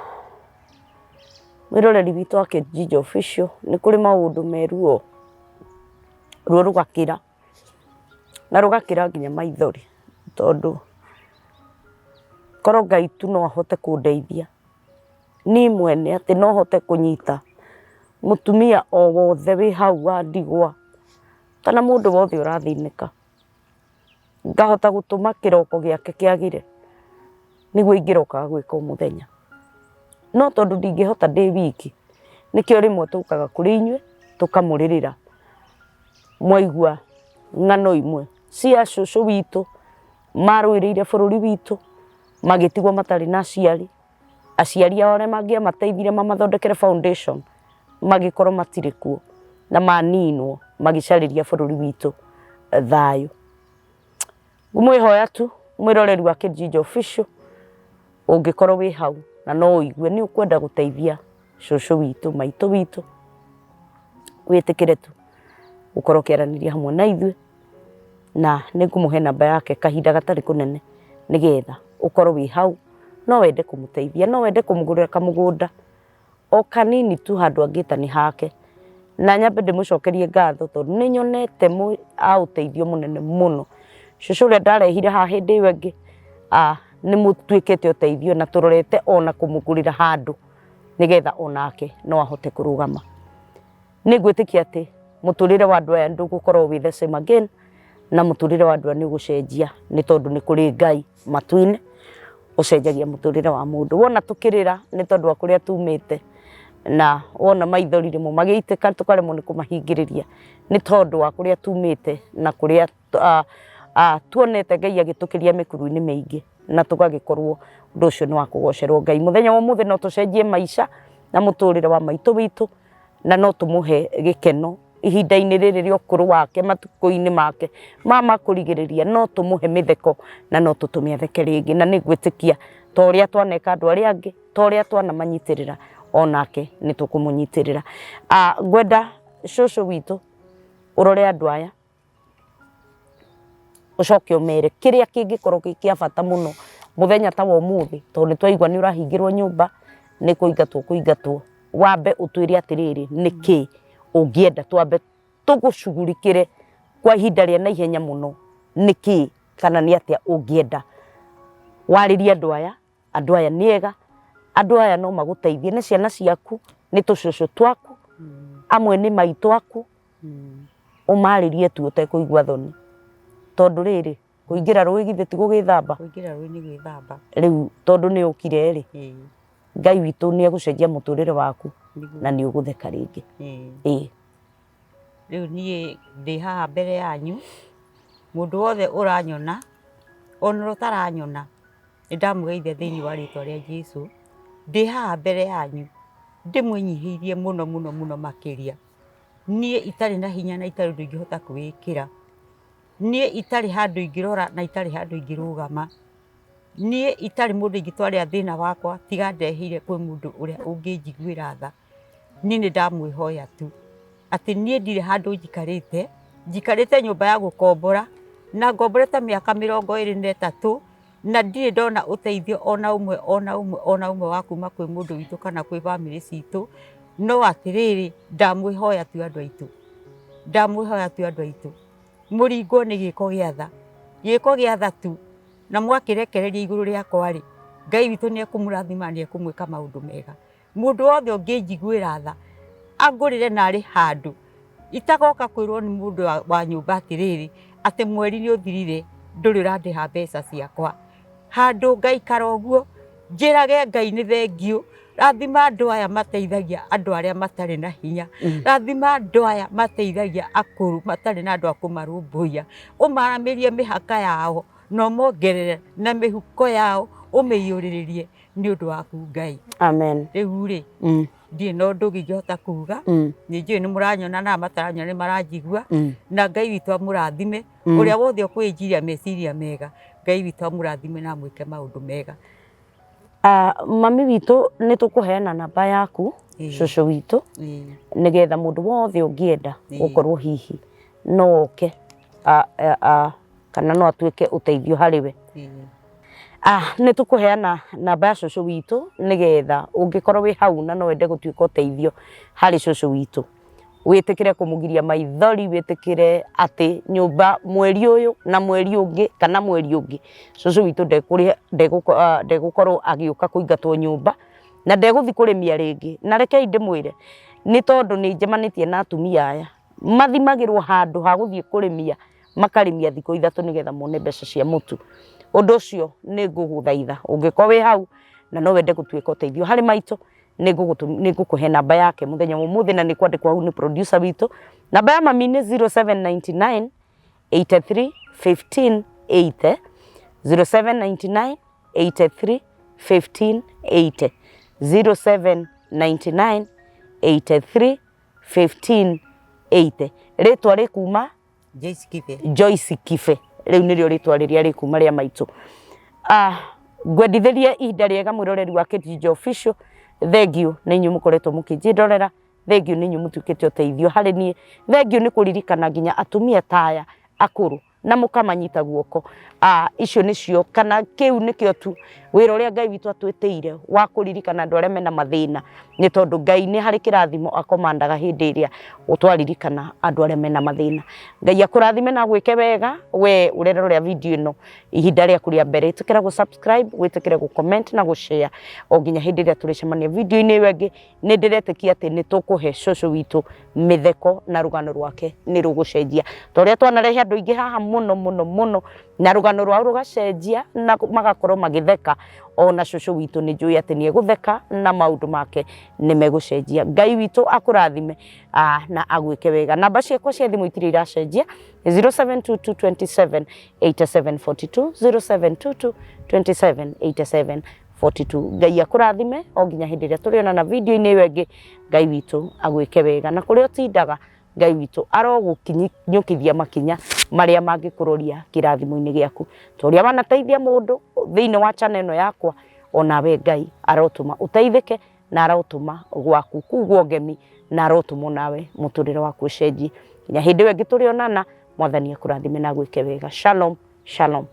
mwĩroreri witũ wa Kijiji Official, nĩ kũrĩ maũndũ me ruo, ruo rũgakĩra, na rũgakĩra nginya maithori, tondũ korwo Ngai tu no ahote kũndeithia niĩ mwene atĩ no hote kũnyita mũtumia o wothe wĩ hau wa ndigwa, kana mũndũ wothe ũrathĩnĩka. Ngahota gũtũma kĩroko gĩake kĩagĩre, nĩguo ingĩrokaga gwĩka o mũthenya. No tondũ ndingĩhota ndĩ wiki, nĩkĩo rĩmwe tũkaga kũrĩ inyuĩ tũkamũrĩrĩra. Mwaigua ng'ano imwe cia cũcũ witũ marũĩrĩire bũrũri witũ, magĩtigwo matarĩ na aciari. Aciari ao arĩa mangĩamateithirie mamathondekere foundation magĩkorwo matirĩ kuo na maninwo magĩcarĩria bũrũri witũ thayũ. Ngũmwĩhoya tu mwĩroreri wa Kijiji Official ũngĩkorwo wĩ hau na no ũigue nĩ ũkwenda gũteithia cũcũ witũ, maitũ witũ, wĩtĩkĩre tu gũkorwo ũkĩaranĩria hamwe na ithuĩ. Na nĩ ngũmũhe namba yake kahinda gatarĩ kũnene nĩgetha ũkorwo wĩ hau no wende kũmũteithia, no wende kũmũgũrĩra kamũgũnda o kanini tu handũ angĩta nĩ hake. Na nyambe ndĩmũcokerie ngatho tondũ nĩ nyonete a ũteithio mũnene mũno. Cũcũ ũrĩa ndarehire haha hĩndĩ ĩyo ĩngĩ nĩ mũtuĩkĩte ũteithio na tũrorete ona kũmũgũrĩra handũ nĩgetha onake no ahote kũrũgama. Nĩ ngwĩtĩkia atĩ mũtũrĩre wa andũ aya ndũgũkorwo wĩ the same again, na mũtũrĩre wa andũ aya nĩ ũgũcenjia nĩ tondũ nĩ kũrĩ Ngai matu-inĩ ũcenjagia mũtũrĩre wa mũndũ. Wona tũkĩrĩra nĩ tondũ wa kũrĩa tumĩte, na wona maithori rĩmwe magĩitĩka tũkaremwo nĩ kũmahingĩrĩria nĩ tondũ wa kũrĩa tumĩte na kũrĩa tuonete Ngai agĩtũkĩria mĩkuru-inĩ mĩingĩ na tũgagĩkorwo ũndũ ũcio nĩ wa kũgocerwo Ngai. Mũthenya wa ũmũthĩ no tũcenjie maica na mũtũrĩre wa maitũ witũ, na no tũmũhe gĩkeno ihinda-inĩ rĩrĩ rĩa ũkũrũ wake, matukũ-inĩ make ma makũrigĩrĩria, no tũmũhe mĩtheko na no tũtũme atheke rĩngĩ. Na nĩ ngwĩtĩkia ta ũrĩa twaneka andũ arĩa angĩ, ta ũrĩa twanamanyitĩrĩra, onake nĩ tũkũmũnyitĩrĩra. Ngwenda cũcũ witũ ũrore andũ aya, Ũcoke ũmere kĩrĩa kĩngĩkorwo gĩ kĩa bata mũno mũthenya ta wa ũmũthĩ, tondũ nĩ twaigua nĩ ũrahingĩrwo nyũmba, nĩ kũingatwo kũingatwo. Wambe ũtwĩre atĩrĩrĩ, nĩkĩ ũngĩenda twambe tũgũcugurikĩre kwa ihinda rĩa naihenya mũno, nĩkĩ kana nĩ atĩa ũngĩenda warĩrie andũ aya? Andũ aya nĩ ega, andũ aya no magũteithie, nĩ ciana ciaku, nĩ tũcũcũ twaku, amwe nĩ maitũ aku, ũmarĩrie tu ũtekũigua thoni. Tondũ rĩrĩ, kũingĩra rũĩ githĩ ti gũgĩthamba? Kũingĩra rũĩ nĩ gwĩthamba. Rĩu tondũ nĩ ũkire rĩ, Ngai witũ nĩ egũcenjia mũtũrĩre waku na nĩ ũgũtheka rĩngĩ. Ĩĩ. Rĩu niĩ ndĩ haha mbere yanyu, mũndũ wothe ũranyona, ona ũrĩa ũtaranyona, nĩ ndamũgeithia thĩinĩ wa rĩtwa rĩa Jesu. Ndĩ haha mbere yanyu, ndĩmwĩnyihĩirie mũno mũno mũno makĩria. Niĩ itarĩ na hinya na itarĩ ũndũ ingĩhota kwĩĩkĩra. Niĩ itarĩ handũ ingĩrora na itarĩ handũ ingĩrũgama. Niĩ itarĩ mũndũ ingĩtwarĩra thĩna wakwa tiga ndeheire kwĩ mũndũ ũrĩa ũngĩnjiguĩra tha. Niĩ nĩ ndamwĩhoya tu, atĩ niĩ ndirĩ handũ njikarĩte, njikarĩte nyũmba ya gũkombora, na ngomborete mĩaka 23, na ndirĩ ndona ũteithio ona ũmwe ona ũmwe ona ũmwe wa kuma kwĩ mũndũ witũ kana kwĩ bamĩrĩ citũ, no atĩrĩrĩ, ndamwĩhoya tu andũ aitũ, ndamwĩhoya tu andũ aitũ, mũringwo nĩ gĩko gĩa tha, gĩko gĩa tha tu, na mwakĩrekereria igũrũ rĩakwa-rĩ, Ngai witũ nĩ ekũmũrathima na nĩ ekũmwĩka maũndũ mega. Mũndũ wothe ũngĩnjiguĩra tha, angũrĩre narĩ handũ, itagoka kwĩrwo nĩ mũndũ wa nyũmba atĩrĩrĩ, atĩ mweri nĩ ũthirire ndũrĩ ũrandĩha mbeca ciakwa. Handũ ngaikara ũguo, njĩrage Ngai nĩ thengiũ, rathima andũ aya mateithagia andũ arĩa matarĩ na hinya, rathima andũ aya mateithagia akũrũ matarĩ na andũ a kũmarũmbũiya, ũmaramĩrie mĩhaka yao na ũmongerere na mĩhuko yao ũmĩiyũrĩrĩrie nĩ ũndũ waku Ngai. Amen. Rĩu rĩ, ndirĩ na ũndũ ũngĩ ingĩhota kuga. Nĩ njũĩ nĩ mũranyona na mataranyona nĩ maranjigua. Na Ngai witũ amũrathime. Ũrĩa wothe ũkwĩnjiria meciria mega, Ngai witũ amũrathime na amwĩke maũndũ mega. Ah, mami witũ nĩ tũkũheana namba yaku cũcũ witũ nĩgetha mũndũ wothe ũngĩenda gũkorwo hihi no oke kana no atuĩke ũteithio harĩ we. Ah, nĩ tũkũheana namba ya cũcũ witũ nĩgetha ũngĩkorwo wĩ hau na no wende gũtuĩka ũteithio harĩ cũcũ witũ, wĩtĩkĩre kũmũgiria maithori, wĩtĩkĩre atĩ nyũmba mweri ũyũ na mweri ũngĩ kana mweri ũngĩ cũcũ witũ ndegũkorwo agĩũka kũingatwo nyũmba na ndegũthiĩ kũrĩmia rĩngĩ. Na rekei ndĩmwĩre nĩ tondũ nĩ njemanĩtie na atumia aya mathimagĩrwo handũ ha gũthiĩ kũrĩmia makarĩmia thikũ 3 nĩgetha mone mbeca cia mũtu. Ũndũ ũcio nĩ ngũgũthaitha ũngĩkorwo wĩ hau na no wende gũtuĩka ũteithio harĩ maitũ, nĩ ngũkũhe namba yake mũthenya wa ũmũthĩ na nĩ kwandĩkwo hau nĩ producer witũ. Namba ya mami nĩ 0799 83 15 80, 0799 83 15 80, 0799 83 15 80. Rĩtwa rĩkuma Joyce Kibe. Joyce Kibe, rĩu nĩrĩo rĩtwa rĩrĩa rĩkuma rĩa maitũ. Ah, ngwendithĩrie ihinda rĩega mwĩroreri wa Kate Official. Thengiũ nĩ inyuĩ mũkoretwo mũkĩnjĩrorera, thengiũ nĩ inyuĩ mũtuĩkĩte ũteithio harĩ niĩ, thengiũ nĩ kũririkana nginya atumia ta aya akũrũ na mũkamanyita guoko. Ah, icio nĩcio kana kĩu nĩkĩo tu wĩra ũrĩa Ngai witũ atwĩtĩire wa kũririkana andũ arĩa mena mathĩna, nĩ tondũ Ngai nĩ harĩ kĩrathimo akomandaga hĩndĩ ĩrĩa twaririkana andũ arĩa mena mathĩna. Ngai akũrathime na agwĩke wega we ũrerorera video ĩno ihinda rĩaku rĩa mbere. Ĩtĩkĩra gũ subscribe, wĩtĩkĩre gũ comment na gũ share o nginya hĩndĩ ĩrĩa tũrĩcemania video-inĩ ĩyo ĩngĩ. Nĩ ndĩretĩkia atĩ nĩ tũkũhe cũcũ witũ mĩtheko na rũgano rwake nĩ rũgũcenjia ta ũrĩa twanarehe andũ aingĩ haha mũno mũno mũno na rũgano rwao rũgacenjia na magakorwo magĩtheka. Ona cũcũ witũ nĩ njũĩ atĩ nĩ egũtheka na maũndũ make nĩ megũcenjia. Ngai witũ akũrathime na agwĩke wega. Namba ciakwa cia thimũ itirĩ iracenjia, 0722 27 87 42, 0722 27 87 42. Ngai akũrathime o nginya hĩndĩ ĩrĩa tũrĩonana video-inĩ ĩyo ĩngĩ. Ngai witũ agwĩke wega na kũrĩa ũtindaga Ngai witũ arogũkinyũkithia makinya marĩa mangĩkũroria kĩrathimo-inĩ gĩaku. Ta ũrĩa wanateithia mũndũ thĩinĩ wa channel ĩno yakwa, onawe Ngai arotũma ũteithĩke na arotũma gwaku kugwo ngemi na arotũma onawe mũtũrĩre waku ũcenjie. Nginya hĩndĩ ĩyo ĩngĩ tũrĩonana, Mwathani akũrathime na agwĩke wega. Shalom. Shalom.